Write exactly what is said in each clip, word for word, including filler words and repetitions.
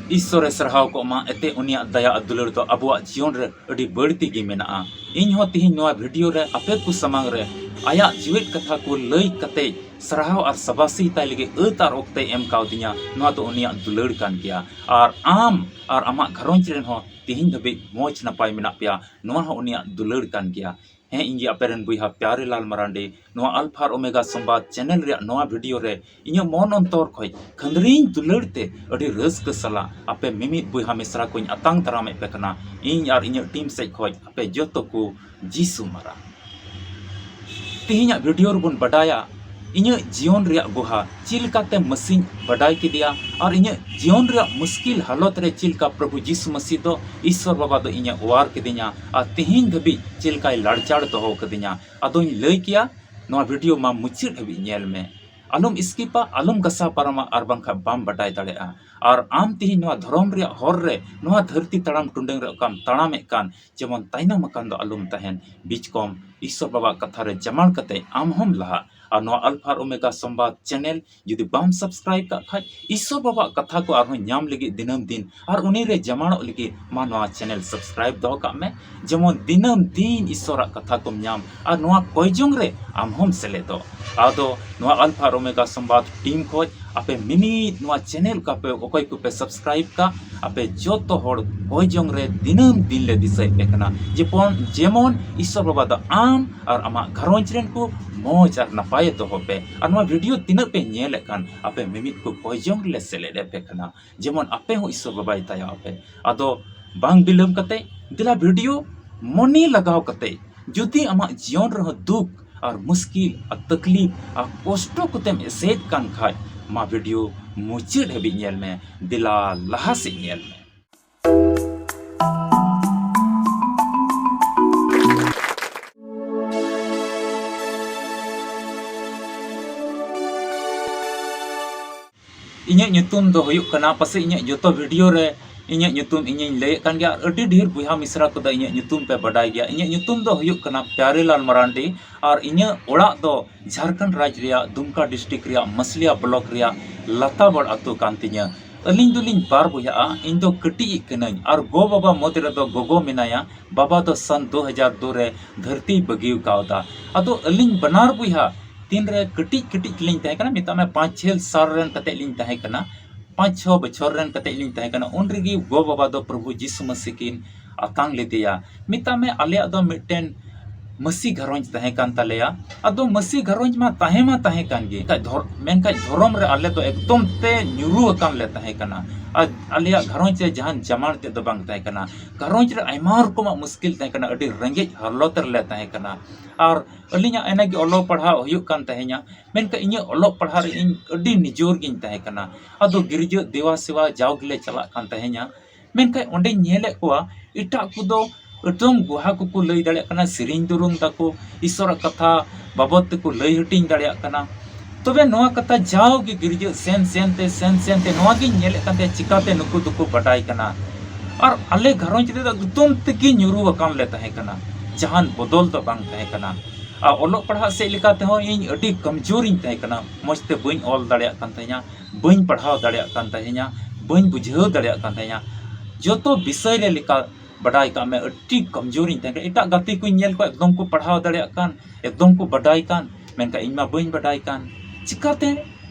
ᱤᱥᱥᱚᱨᱮ ᱥᱟᱨᱦᱟᱣ ᱠᱚᱜ ᱢᱟ, ᱮᱛᱮ ᱩᱱᱤᱭᱟᱜ ᱫᱟᱭᱟ ᱟᱨ ᱫᱩᱞᱟᱹᱲ ᱫᱚ ᱟᱵᱚᱣᱟᱜ ᱡᱤᱭᱚᱱ ᱨᱮ ᱟᱹᱰᱤ ᱵᱟᱹᱲᱛᱤ ᱜᱮ ᱢᱮᱱᱟᱜᱼᱟ᱾ ᱤᱧ ᱦᱚᱸ ᱛᱤᱦᱤᱧ ᱱᱚᱣᱟ ᱵᱷᱤᱰᱤᱭᱳ ᱨᱮ ᱟᱯᱮ ᱠᱚ ᱥᱟᱢᱟᱝ ᱨᱮ ᱟᱭᱟᱜ ᱡᱤᱣᱮᱫ ᱠᱟᱛᱷᱟ ᱠᱚ ᱞᱟᱹᱭ ᱠᱟᱛᱮ ᱥᱟᱨᱦᱟᱣ ᱟᱨ ᱥᱟᱵᱟᱥᱤ ᱛᱟᱭ ᱞᱟᱹᱜᱤᱫ ᱟᱹᱛ ᱟᱨ ᱚᱠᱛᱮᱭ ᱮᱢ ᱠᱟᱣᱫᱤᱧᱟ, ᱱᱚᱣᱟ ᱫᱚ ᱩᱱᱤᱭᱟᱜ ᱫᱩᱞᱟᱹᱲ ᱠᱟᱱ ᱜᱮᱭᱟ᱾ ᱟᱨ ᱟᱢ ᱟᱨ ᱟᱢᱟᱜ ᱜᱷᱟᱨᱚᱸᱡᱽ ᱨᱮᱱ ᱦᱚᱸ ᱛᱤᱦᱤᱧ ᱫᱷᱟᱹᱵᱤᱡ ᱢᱚᱡᱽ ᱱᱟᱯᱟᱭ ᱢᱮᱱᱟᱜ ᱯᱮᱭᱟ, ᱱᱚᱣᱟ ᱦᱚᱸ ᱩᱱᱤᱭᱟᱜ ᱫᱩᱞᱟᱹᱲ ᱠᱟᱱ ᱜᱮᱭᱟ᱾ ᱦᱮᱸ, ᱤᱧ ᱜᱮ ᱟᱯᱮ ᱨᱮᱱ ᱵᱚᱭᱦᱟ ᱯᱭᱟᱨᱮ ᱞᱟᱞ ᱢᱟᱨᱟᱱᱰᱤ᱾ ᱱᱚᱣᱟ ᱟᱞᱯᱷᱟ ᱟᱨ ᱳᱢᱮᱜᱟ ᱥᱚᱢᱵᱟᱫ ᱪᱮᱱᱮᱞ ᱨᱮᱭᱟᱜ ᱱᱚᱣᱟ ᱵᱷᱤᱰᱤᱭᱳ ᱨᱮ ᱤᱧᱟᱹᱜ ᱢᱚᱱ ᱚᱱᱛᱚᱨ ᱠᱷᱚᱡ ᱠᱷᱟᱹᱱᱫᱽᱨᱤᱧ ᱫᱩᱞᱟᱹᱲ ᱛᱮ ᱟᱹᱰᱤ ᱨᱟᱹᱥᱠᱟᱹ ᱥᱟᱞᱟᱜ ᱟᱯᱮ ᱢᱤᱢᱤᱫ ᱵᱚᱭᱦᱟ ᱢᱤᱥᱨᱟ ᱠᱚᱧ ᱟᱛᱟᱝ ᱫᱟᱨᱟᱢᱮᱫ ᱯᱮ ᱠᱟᱱᱟ᱾ ᱤᱧ ᱟᱨ ᱤᱧᱟᱹᱜ ᱴᱤᱢ ᱥᱮᱡ ᱠᱷᱚᱡ ᱟᱯᱮ ᱡᱚᱛᱚ ᱠᱚ ᱡᱤᱥᱩ ᱢᱟᱨᱟᱝ᱾ ᱛᱮᱦᱮᱧᱟᱜ ᱵᱷᱤᱰᱤᱭᱳ ᱨᱮᱵᱚᱱ ᱵᱟᱰᱟᱭᱟ ᱤᱧᱟᱹᱜ ᱡᱤᱭᱚᱱ ᱨᱮᱭᱟᱜ ᱜᱚᱦᱟ ᱪᱮᱫ ᱞᱮᱠᱟᱛᱮ ᱢᱟᱹᱥᱤᱧ ᱵᱟᱰᱟᱭ ᱠᱮᱫᱮᱭᱟ ᱟᱨ ᱤᱧᱟᱹᱜ ᱡᱤᱭᱚᱱ ᱨᱮᱭᱟᱜ ᱢᱩᱥᱠᱤᱞ ᱦᱟᱞᱚᱛ ᱨᱮ ᱪᱮᱫ ᱞᱮᱠᱟ ᱯᱨᱚᱵᱷᱩ ᱡᱤᱥᱩ ᱢᱟᱹᱥᱤ ᱫᱚ ᱤᱥᱥᱚᱨ ᱵᱟᱵᱟ ᱫᱚ ᱤᱧᱮ ᱚᱣᱟᱨ ᱠᱤᱫᱤᱧᱟ ᱟᱨ ᱛᱮᱦᱮᱧ ᱫᱷᱟᱹᱵᱤᱡ ᱪᱮᱫ ᱞᱮᱠᱟᱭ ᱞᱟᱲᱪᱟᱲ ᱫᱚᱦᱚ ᱠᱟᱫᱤᱧᱟ᱾ ᱟᱫᱚᱧ ᱞᱟᱹᱭ ᱠᱮᱭᱟ, ᱱᱚᱣᱟ ᱵᱷᱤᱰᱤᱭᱳ ᱢᱟ ᱢᱩᱪᱟᱹᱫ ᱦᱟᱹᱵᱤᱡ ᱧᱮᱞ ᱢᱮ, ᱟᱞᱚᱢ ᱥᱠᱤᱯᱟ, ᱟᱞᱚᱢ ᱜᱷᱟᱥᱟᱣ ᱯᱟᱨᱚᱢᱟ, ᱟᱨ ᱵᱟᱝᱠᱷᱟᱱ ᱵᱟᱢ ᱵᱟᱰᱟᱭ ᱫᱟᱲᱮᱭᱟᱜᱼᱟ᱾ ᱟᱨ ᱟᱢ ᱛᱮᱦᱮᱧ ᱱᱚᱣᱟ ᱫᱷᱚᱨᱚᱢ ᱨᱮᱭᱟᱜ ᱦᱚᱨ ᱨᱮ, ᱱᱚᱣᱟ ᱫᱷᱟᱹᱨᱛᱤ ᱛᱟᱲᱟᱢ ᱴᱩᱰᱟᱹᱝ ᱨᱮ ᱚᱠᱟᱢ ᱛᱟᱲᱟᱢᱮᱫ ᱠᱟᱱ, ᱡᱮᱢᱚᱱ ᱛᱟᱭᱱᱚᱢ ᱟᱠᱟᱱ ᱫᱚ ᱟᱞᱚᱢ ᱛᱟᱦᱮᱱ, ᱵᱤᱪᱠᱚᱢ ᱤᱥᱥᱚᱨ ᱵᱟᱵᱟᱣᱟᱜ ᱠᱟᱛᱷᱟ ᱨᱮ ᱡᱟᱢᱟᱲ ᱠᱟᱛᱮ ᱟᱢ ᱦᱚᱸᱢ ᱞᱟᱦᱟᱜ᱾ ᱟᱨ ᱱᱚᱣᱟ ᱟᱞᱯᱷᱟ ᱟᱨ ᱳᱢᱮᱜᱟ ᱥᱚᱢᱵᱟᱫ ᱪᱮᱱᱮᱞ ᱡᱩᱫᱤ ᱵᱟᱢ ᱥᱟᱵᱥᱠᱨᱟᱭᱤᱵ ᱠᱟᱜ ᱠᱷᱟᱡ, ᱤᱥᱥᱚᱨ ᱵᱟᱵᱟᱣᱟᱜ ᱠᱟᱛᱷᱟ ᱠᱚ ᱟᱨᱦᱚᱸ ᱧᱟᱢ ᱞᱟᱹᱜᱤᱫ ᱫᱤᱱᱟᱹᱢ ᱫᱤᱱ ᱟᱨ ᱩᱱᱤ ᱨᱮ ᱡᱟᱢᱟᱲᱚᱜ ᱞᱟᱹᱜᱤᱫ ᱢᱟ ᱱᱚᱣᱟ ᱪᱮᱱᱮᱞ ᱥᱟᱵᱥᱠᱨᱟᱭᱤᱵ ᱫᱚᱦᱚ ᱠᱟᱜ ᱢᱮ᱾ ᱡᱮᱢᱚᱱ ᱫᱤᱱᱟᱹᱢ ᱫᱤᱱ ᱤᱥᱥᱚᱨᱟᱜ ᱠᱟᱛᱷᱟ ᱠᱚᱢ ᱧᱟᱢ ᱟᱨ ᱱᱚᱣᱟ ᱠᱚᱭᱡᱚᱝ ᱨᱮ ᱟᱢ ᱦᱚᱸᱢ ᱥᱮᱞᱮᱫᱚᱜ᱾ ᱟᱫᱚ ᱱᱚᱣᱟ ᱟᱞᱯᱷᱟ ᱟᱨ ᱳᱢᱮᱜᱟ ᱥᱚᱢᱵᱟᱫ ᱴᱤᱢ ᱠᱷᱚᱡ ᱟᱯᱮ ᱢᱤᱢᱤᱫ ᱱᱚᱣᱟ ᱪᱮᱱᱮᱞ ᱠᱚ ᱟᱯᱮ ᱚᱠᱚᱭ ᱠᱚᱯᱮ ᱥᱟᱵᱥᱠᱨᱟᱭᱤᱵ ᱠᱟᱜ, ᱟᱯᱮ ᱡᱚᱛᱚ ᱦᱚᱲ ᱠᱚᱭᱡᱚᱝ ᱨᱮ ᱫᱤᱱᱟᱹᱢ ᱫᱤᱱ ᱞᱮ ᱫᱤᱥᱟᱹᱭᱮᱫ ᱯᱮ ᱠᱟᱱᱟ᱾ ᱡᱮᱢᱚᱱ, ᱡᱮᱢᱚᱱ ᱤᱥᱥᱚᱨ ᱵᱟᱵᱟ ᱫᱚ ᱟᱢ ᱟᱨ ᱟᱢᱟᱜ ᱜᱷᱟᱨᱚᱸᱡᱽ ᱨᱮᱱ ᱠᱚ ᱢᱚᱡᱽ ᱟᱨ ᱱᱟᱯᱟᱭᱮ ᱫᱚᱦᱚ ᱯᱮ᱾ ᱟᱨ ᱱᱚᱣᱟ ᱵᱷᱤᱰᱤᱭᱳ ᱛᱤᱱᱟᱹᱜ ᱯᱮ ᱧᱮᱞᱮᱫ ᱠᱟᱱ, ᱟᱯᱮ ᱢᱤᱢᱤᱫ ᱠᱚ ᱠᱚᱭᱡᱚᱝ ᱨᱮᱞᱮ ᱥᱮᱞᱮᱫ ᱮᱫ ᱯᱮ ᱠᱟᱱᱟ᱾ ᱡᱮᱢᱚᱱ ᱟᱯᱮ ᱦᱚᱸ ᱤᱥᱥᱚᱨ ᱵᱟᱵᱟᱭ ᱫᱟᱭᱟ ᱟᱯᱮ᱾ ᱟᱫᱚ ᱵᱟᱝ ᱵᱤᱞᱚᱢ ᱠᱟᱛᱮ ᱫᱮᱞᱟ ᱵᱷᱤᱰᱤᱭᱳ ᱢᱚᱱᱮ ᱞᱟᱜᱟᱣ ᱠᱟᱛᱮ, ᱡᱩᱫᱤ ᱟᱢᱟᱜ ᱡᱤᱭᱚᱱ ᱨᱮᱦᱚᱸ ᱫᱩᱠ ᱟᱨ ᱢᱩᱥᱠᱤᱞ ᱟᱨ ᱛᱟᱠᱞᱤᱯ ᱟᱨ ᱠᱚᱥᱴᱚ ᱠᱚᱛᱮᱢ ᱮᱥᱮᱫ ᱠᱟᱱ ᱠᱷᱟᱡ, ᱢᱟ ᱵᱷᱤᱰᱤᱭᱳ ᱢᱩᱪᱟᱹᱫ ᱦᱟᱹᱵᱤᱡ ᱧᱮᱞ ᱢᱮ᱾ ᱫᱮᱞᱟ ᱞᱟᱦᱟ ᱥᱮᱫ ᱧᱮᱞ ᱢᱮ᱾ ᱤᱧᱟᱹᱜ ᱧᱩᱛᱩᱢ ᱫᱚ ᱦᱩᱭᱩᱜ ᱠᱟᱱᱟ, ᱯᱟᱥᱮᱡ ᱤᱧᱟᱹᱜ ᱡᱚᱛᱚ ᱵᱷᱤᱰᱤᱭᱳ ᱨᱮ ᱤᱧᱟᱹᱜ ᱧᱩᱛᱩᱢ ᱤᱧᱤᱧ ᱞᱟᱹᱭᱮᱫ ᱠᱟᱱ ᱜᱮᱭᱟ, ᱟᱨ ᱟᱹᱰᱤ ᱰᱷᱮᱨ ᱵᱚᱭᱦᱟ ᱢᱤᱥᱨᱟ ᱠᱚᱫᱚ ᱤᱧᱟᱹᱜ ᱧᱩᱛᱩᱢ ᱯᱮ ᱵᱟᱰᱟᱭ ᱜᱮᱭᱟ᱾ ᱤᱧᱟᱹᱜ ᱧᱩᱛᱩᱢ ᱫᱚ ᱦᱩᱭᱩᱜ ᱠᱟᱱᱟ ᱯᱭᱟᱨᱮᱞᱟᱞ ᱢᱟᱨᱟᱱᱰᱤ, ᱟᱨ ᱤᱧᱟᱹᱜ ᱚᱲᱟᱜ ᱫᱚ ᱡᱷᱟᱨᱠᱷᱚᱸᱰ ᱨᱟᱡᱽ ᱨᱮᱭᱟᱜ ᱫᱩᱢᱠᱟ ᱰᱤᱥᱴᱨᱤᱠᱴ ᱨᱮᱭᱟᱜ ᱢᱟᱥᱞᱤᱭᱟ ᱵᱞᱚᱠ ᱨᱮᱭᱟᱜ ᱞᱟᱛᱟᱵᱟᱲ ᱟᱹᱛᱩ ᱠᱟᱱ ᱛᱤᱧᱟᱹ᱾ ᱟᱹᱞᱤᱧ ᱫᱚᱞᱤᱧ ᱵᱟᱨ ᱵᱚᱭᱦᱟᱜᱼᱟ᱾ ᱤᱧ ᱫᱚ ᱠᱟᱹᱴᱤᱡ ᱤᱡ ᱠᱟᱹᱱᱟᱹᱧ ᱟᱨ ᱜᱚ ᱵᱟᱵᱟ ᱢᱩᱫᱽ ᱨᱮᱫᱚ ᱜᱚᱜᱚ ᱢᱮᱱᱟᱭᱟ᱾ ᱵᱟᱵᱟ ᱫᱚ ᱥᱚᱱ ᱫᱩ ᱦᱟᱡᱟᱨ ᱫᱩ ᱨᱮ ᱫᱷᱟᱹᱨᱛᱤᱭ ᱵᱟᱹᱜᱤ ᱠᱟᱣᱫᱟ᱾ ᱟᱫᱚ ᱟᱹᱞᱤᱧ ᱵᱟᱱᱟᱨ ᱵᱚᱭᱦᱟ ᱛᱤᱱᱨᱮ ᱠᱟᱹᱴᱤᱡ ᱠᱟᱹᱴᱤᱡ ᱜᱮᱞᱤᱧ ᱛᱟᱦᱮᱸ ᱠᱟᱱᱟ, ᱢᱮᱛᱟᱜ ᱢᱮ ᱯᱟᱸᱪ ᱪᱷᱚᱭ ᱥᱟᱞ ᱨᱮᱱ ᱠᱟᱛᱮ ᱞᱤᱧ ᱛᱟᱦᱮᱸ ᱠᱟᱱᱟ, ᱯᱟᱸᱪ ᱪᱷᱚ ᱵᱚᱪᱷᱚᱨ ᱨᱮᱱ ᱠᱟᱛᱮ ᱞᱤᱧ ᱛᱟᱦᱮᱸ ᱠᱟᱱᱟ, ᱩᱱ ᱨᱮᱜᱮ ᱜᱚ ᱵᱟᱵᱟ ᱫᱚ ᱯᱨᱚᱵᱷᱩ ᱡᱤᱥᱩ ᱢᱟᱹᱥᱤ ᱠᱤᱱ ᱟᱛᱟᱝ ᱞᱮᱫᱮᱭᱟ᱾ ᱢᱮᱛᱟᱜ ᱢᱮ ᱟᱞᱮᱭᱟᱜ ᱫᱚ ᱢᱤᱫᱴᱮᱱ ᱢᱟᱹᱥᱤ ᱜᱷᱟᱨᱚᱸᱡᱽ ᱛᱟᱦᱮᱸ ᱠᱟᱱ ᱛᱟᱞᱮᱭᱟ᱾ ᱟᱫᱚ ᱢᱟᱹᱥᱤ ᱜᱷᱟᱨᱚᱸᱡᱽ ᱢᱟ ᱛᱟᱦᱮᱸ ᱢᱟ ᱛᱟᱦᱮᱸ ᱠᱟᱱ ᱜᱮ, ᱢᱮᱱᱠᱷᱟᱱ ᱫᱷᱚᱨ-, ᱢᱮᱱᱠᱷᱟᱱ ᱫᱷᱚᱨᱚᱢ ᱨᱮ ᱟᱞᱮ ᱫᱚ ᱮᱠᱫᱚᱢ ᱛᱮ ᱧᱩᱨᱩ ᱟᱠᱟᱱ ᱞᱮ ᱛᱟᱦᱮᱸ ᱠᱟᱱᱟ᱾ ᱟᱨ ᱟᱞᱮᱭᱟᱜ ᱜᱷᱟᱨᱚᱸᱡᱽ ᱨᱮ ᱡᱟᱦᱟᱱ ᱡᱟᱢᱟᱱ ᱛᱮᱫ ᱫᱚ ᱵᱟᱝ ᱛᱟᱦᱮᱸ ᱠᱟᱱᱟ᱾ ᱜᱷᱟᱨᱚᱸᱡᱽ ᱨᱮ ᱟᱭᱢᱟ ᱨᱚᱠᱚᱢᱟᱜ ᱢᱩᱥᱠᱤᱞ ᱛᱟᱦᱮᱸ ᱠᱟᱱᱟ, ᱟᱹᱰᱤ ᱨᱮᱸᱜᱮᱡ ᱦᱟᱞᱚᱛ ᱨᱮᱞᱮ ᱛᱟᱦᱮᱸ ᱠᱟᱱᱟ᱾ ᱟᱨ ᱟᱹᱞᱤᱧᱟᱜ ᱮᱱᱮ ᱜᱮ ᱚᱞᱚᱜ ᱯᱟᱲᱦᱟᱣ ᱦᱩᱭᱩᱜ ᱠᱟᱱ ᱛᱟᱦᱮᱸᱧᱟ, ᱢᱮᱱᱠᱷᱟᱱ ᱤᱧᱟᱹᱜ ᱚᱞᱚᱜ ᱯᱟᱲᱦᱟᱣ ᱨᱮ ᱤᱧ ᱟᱹᱰᱤ ᱱᱤᱡᱚᱨ ᱜᱤᱧ ᱛᱟᱦᱮᱸ ᱠᱟᱱᱟ᱾ ᱟᱫᱚ ᱜᱤᱨᱡᱟᱹ ᱫᱮᱣᱟ ᱥᱮᱣᱟ ᱡᱟᱣ ᱜᱮᱞᱮ ᱪᱟᱞᱟᱜ ᱠᱟᱱ ᱛᱟᱦᱮᱸᱧᱟ, ᱢᱮᱱᱠᱷᱟᱱ ᱚᱸᱰᱮᱧ ᱧᱮᱞᱮᱫ ᱠᱚᱣᱟ ᱮᱴᱟᱜ ᱠᱚᱫᱚ ᱮᱠᱫᱚᱢ ᱜᱚᱦᱟ ᱠᱚᱠᱚ ᱞᱟᱹᱭ ᱫᱟᱲᱮᱭᱟᱜ ᱠᱟᱱᱟ, ᱥᱮᱨᱮᱧ ᱫᱩᱨᱩᱢ ᱫᱟᱠᱚ, ᱤᱥᱚᱨᱟᱜ ᱠᱟᱛᱷᱟ ᱵᱟᱵᱚᱫ ᱛᱮᱠᱚ ᱞᱟᱹᱭ ᱦᱟᱹᱴᱤᱧ ᱫᱟᱲᱮᱭᱟᱜ ᱠᱟᱱᱟ᱾ ᱛᱚᱵᱮ ᱱᱚᱣᱟ ᱠᱟᱛᱷᱟ ᱡᱟᱣᱜᱮ ᱜᱤᱨᱡᱟᱹ ᱥᱮᱱ ᱥᱮᱱ ᱛᱮ, ᱥᱮᱱ ᱥᱮᱱ ᱛᱮ ᱱᱚᱣᱟ ᱜᱤᱧ ᱧᱮᱞᱮᱫ ᱠᱟᱱ ᱛᱟᱦᱮᱸ, ᱪᱤᱠᱟᱛᱮ ᱱᱩᱠᱩ ᱫᱚᱠᱚ ᱵᱟᱰᱟᱭ ᱠᱟᱱᱟ? ᱟᱨ ᱟᱞᱮ ᱜᱷᱟᱨᱚᱸᱡᱽ ᱨᱮᱫᱚ ᱮᱠᱫᱚᱢ ᱛᱮᱜᱮ ᱧᱩᱨᱩ ᱟᱠᱟᱱ ᱞᱮ ᱛᱟᱦᱮᱸ ᱠᱟᱱᱟ, ᱡᱟᱦᱟᱱ ᱵᱚᱫᱚᱞ ᱫᱚ ᱵᱟᱝ ᱛᱟᱦᱮᱸ ᱠᱟᱱᱟ᱾ ᱟᱨ ᱚᱞᱚᱜ ᱯᱟᱲᱦᱟᱜ ᱥᱮᱫ ᱞᱮᱠᱟ ᱛᱮᱦᱚᱸ ᱤᱧ ᱟᱹᱰᱤ ᱠᱚᱢᱡᱳᱨᱤᱧ ᱛᱟᱦᱮᱸ ᱠᱟᱱᱟ, ᱢᱚᱡᱽ ᱛᱮ ᱵᱟᱹᱧ ᱚᱞ ᱫᱟᱲᱮᱭᱟᱜ ᱠᱟᱱ ᱛᱟᱦᱮᱸᱧᱟ, ᱵᱟᱹᱧ ᱯᱟᱲᱦᱟᱣ ᱫᱟᱲᱮᱭᱟᱜ ᱠᱟᱱ ᱛᱟᱦᱮᱸᱧᱟ, ᱵᱟᱹᱧ ᱵᱩᱡᱷᱟᱹᱣ ᱫᱟᱲᱮᱭᱟᱜ ᱠᱟᱱ ᱛᱟᱦᱮᱸᱧᱟ᱾ ᱡᱚᱛᱚ ᱵᱤᱥᱚᱭ ᱨᱮ ᱞᱮᱠᱟ ᱵᱟᱰᱟᱭ ᱠᱟᱜ ᱢᱮ, ᱟᱹᱰᱤ ᱠᱚᱢᱡᱳᱨᱤᱧ ᱛᱟᱦᱮᱸ ᱠᱟᱱᱟ᱾ ᱮᱴᱟᱜ ᱜᱟᱛᱮ ᱠᱚᱧ ᱧᱮᱞ ᱠᱚᱣᱟ, ᱮᱠᱫᱚᱢ ᱠᱚ ᱯᱟᱲᱦᱟᱣ ᱫᱟᱲᱮᱭᱟᱜ ᱠᱟᱱ, ᱮᱠᱫᱚᱢ ᱠᱚ ᱵᱟᱰᱟᱭ ᱠᱟᱱ, ᱢᱮᱱᱠᱷᱟᱱ ᱤᱧ ᱢᱟ ᱵᱟᱹᱧ ᱵᱟᱰᱟᱭ ᱠᱟᱱ᱾ ᱪᱤᱠᱟᱛᱮ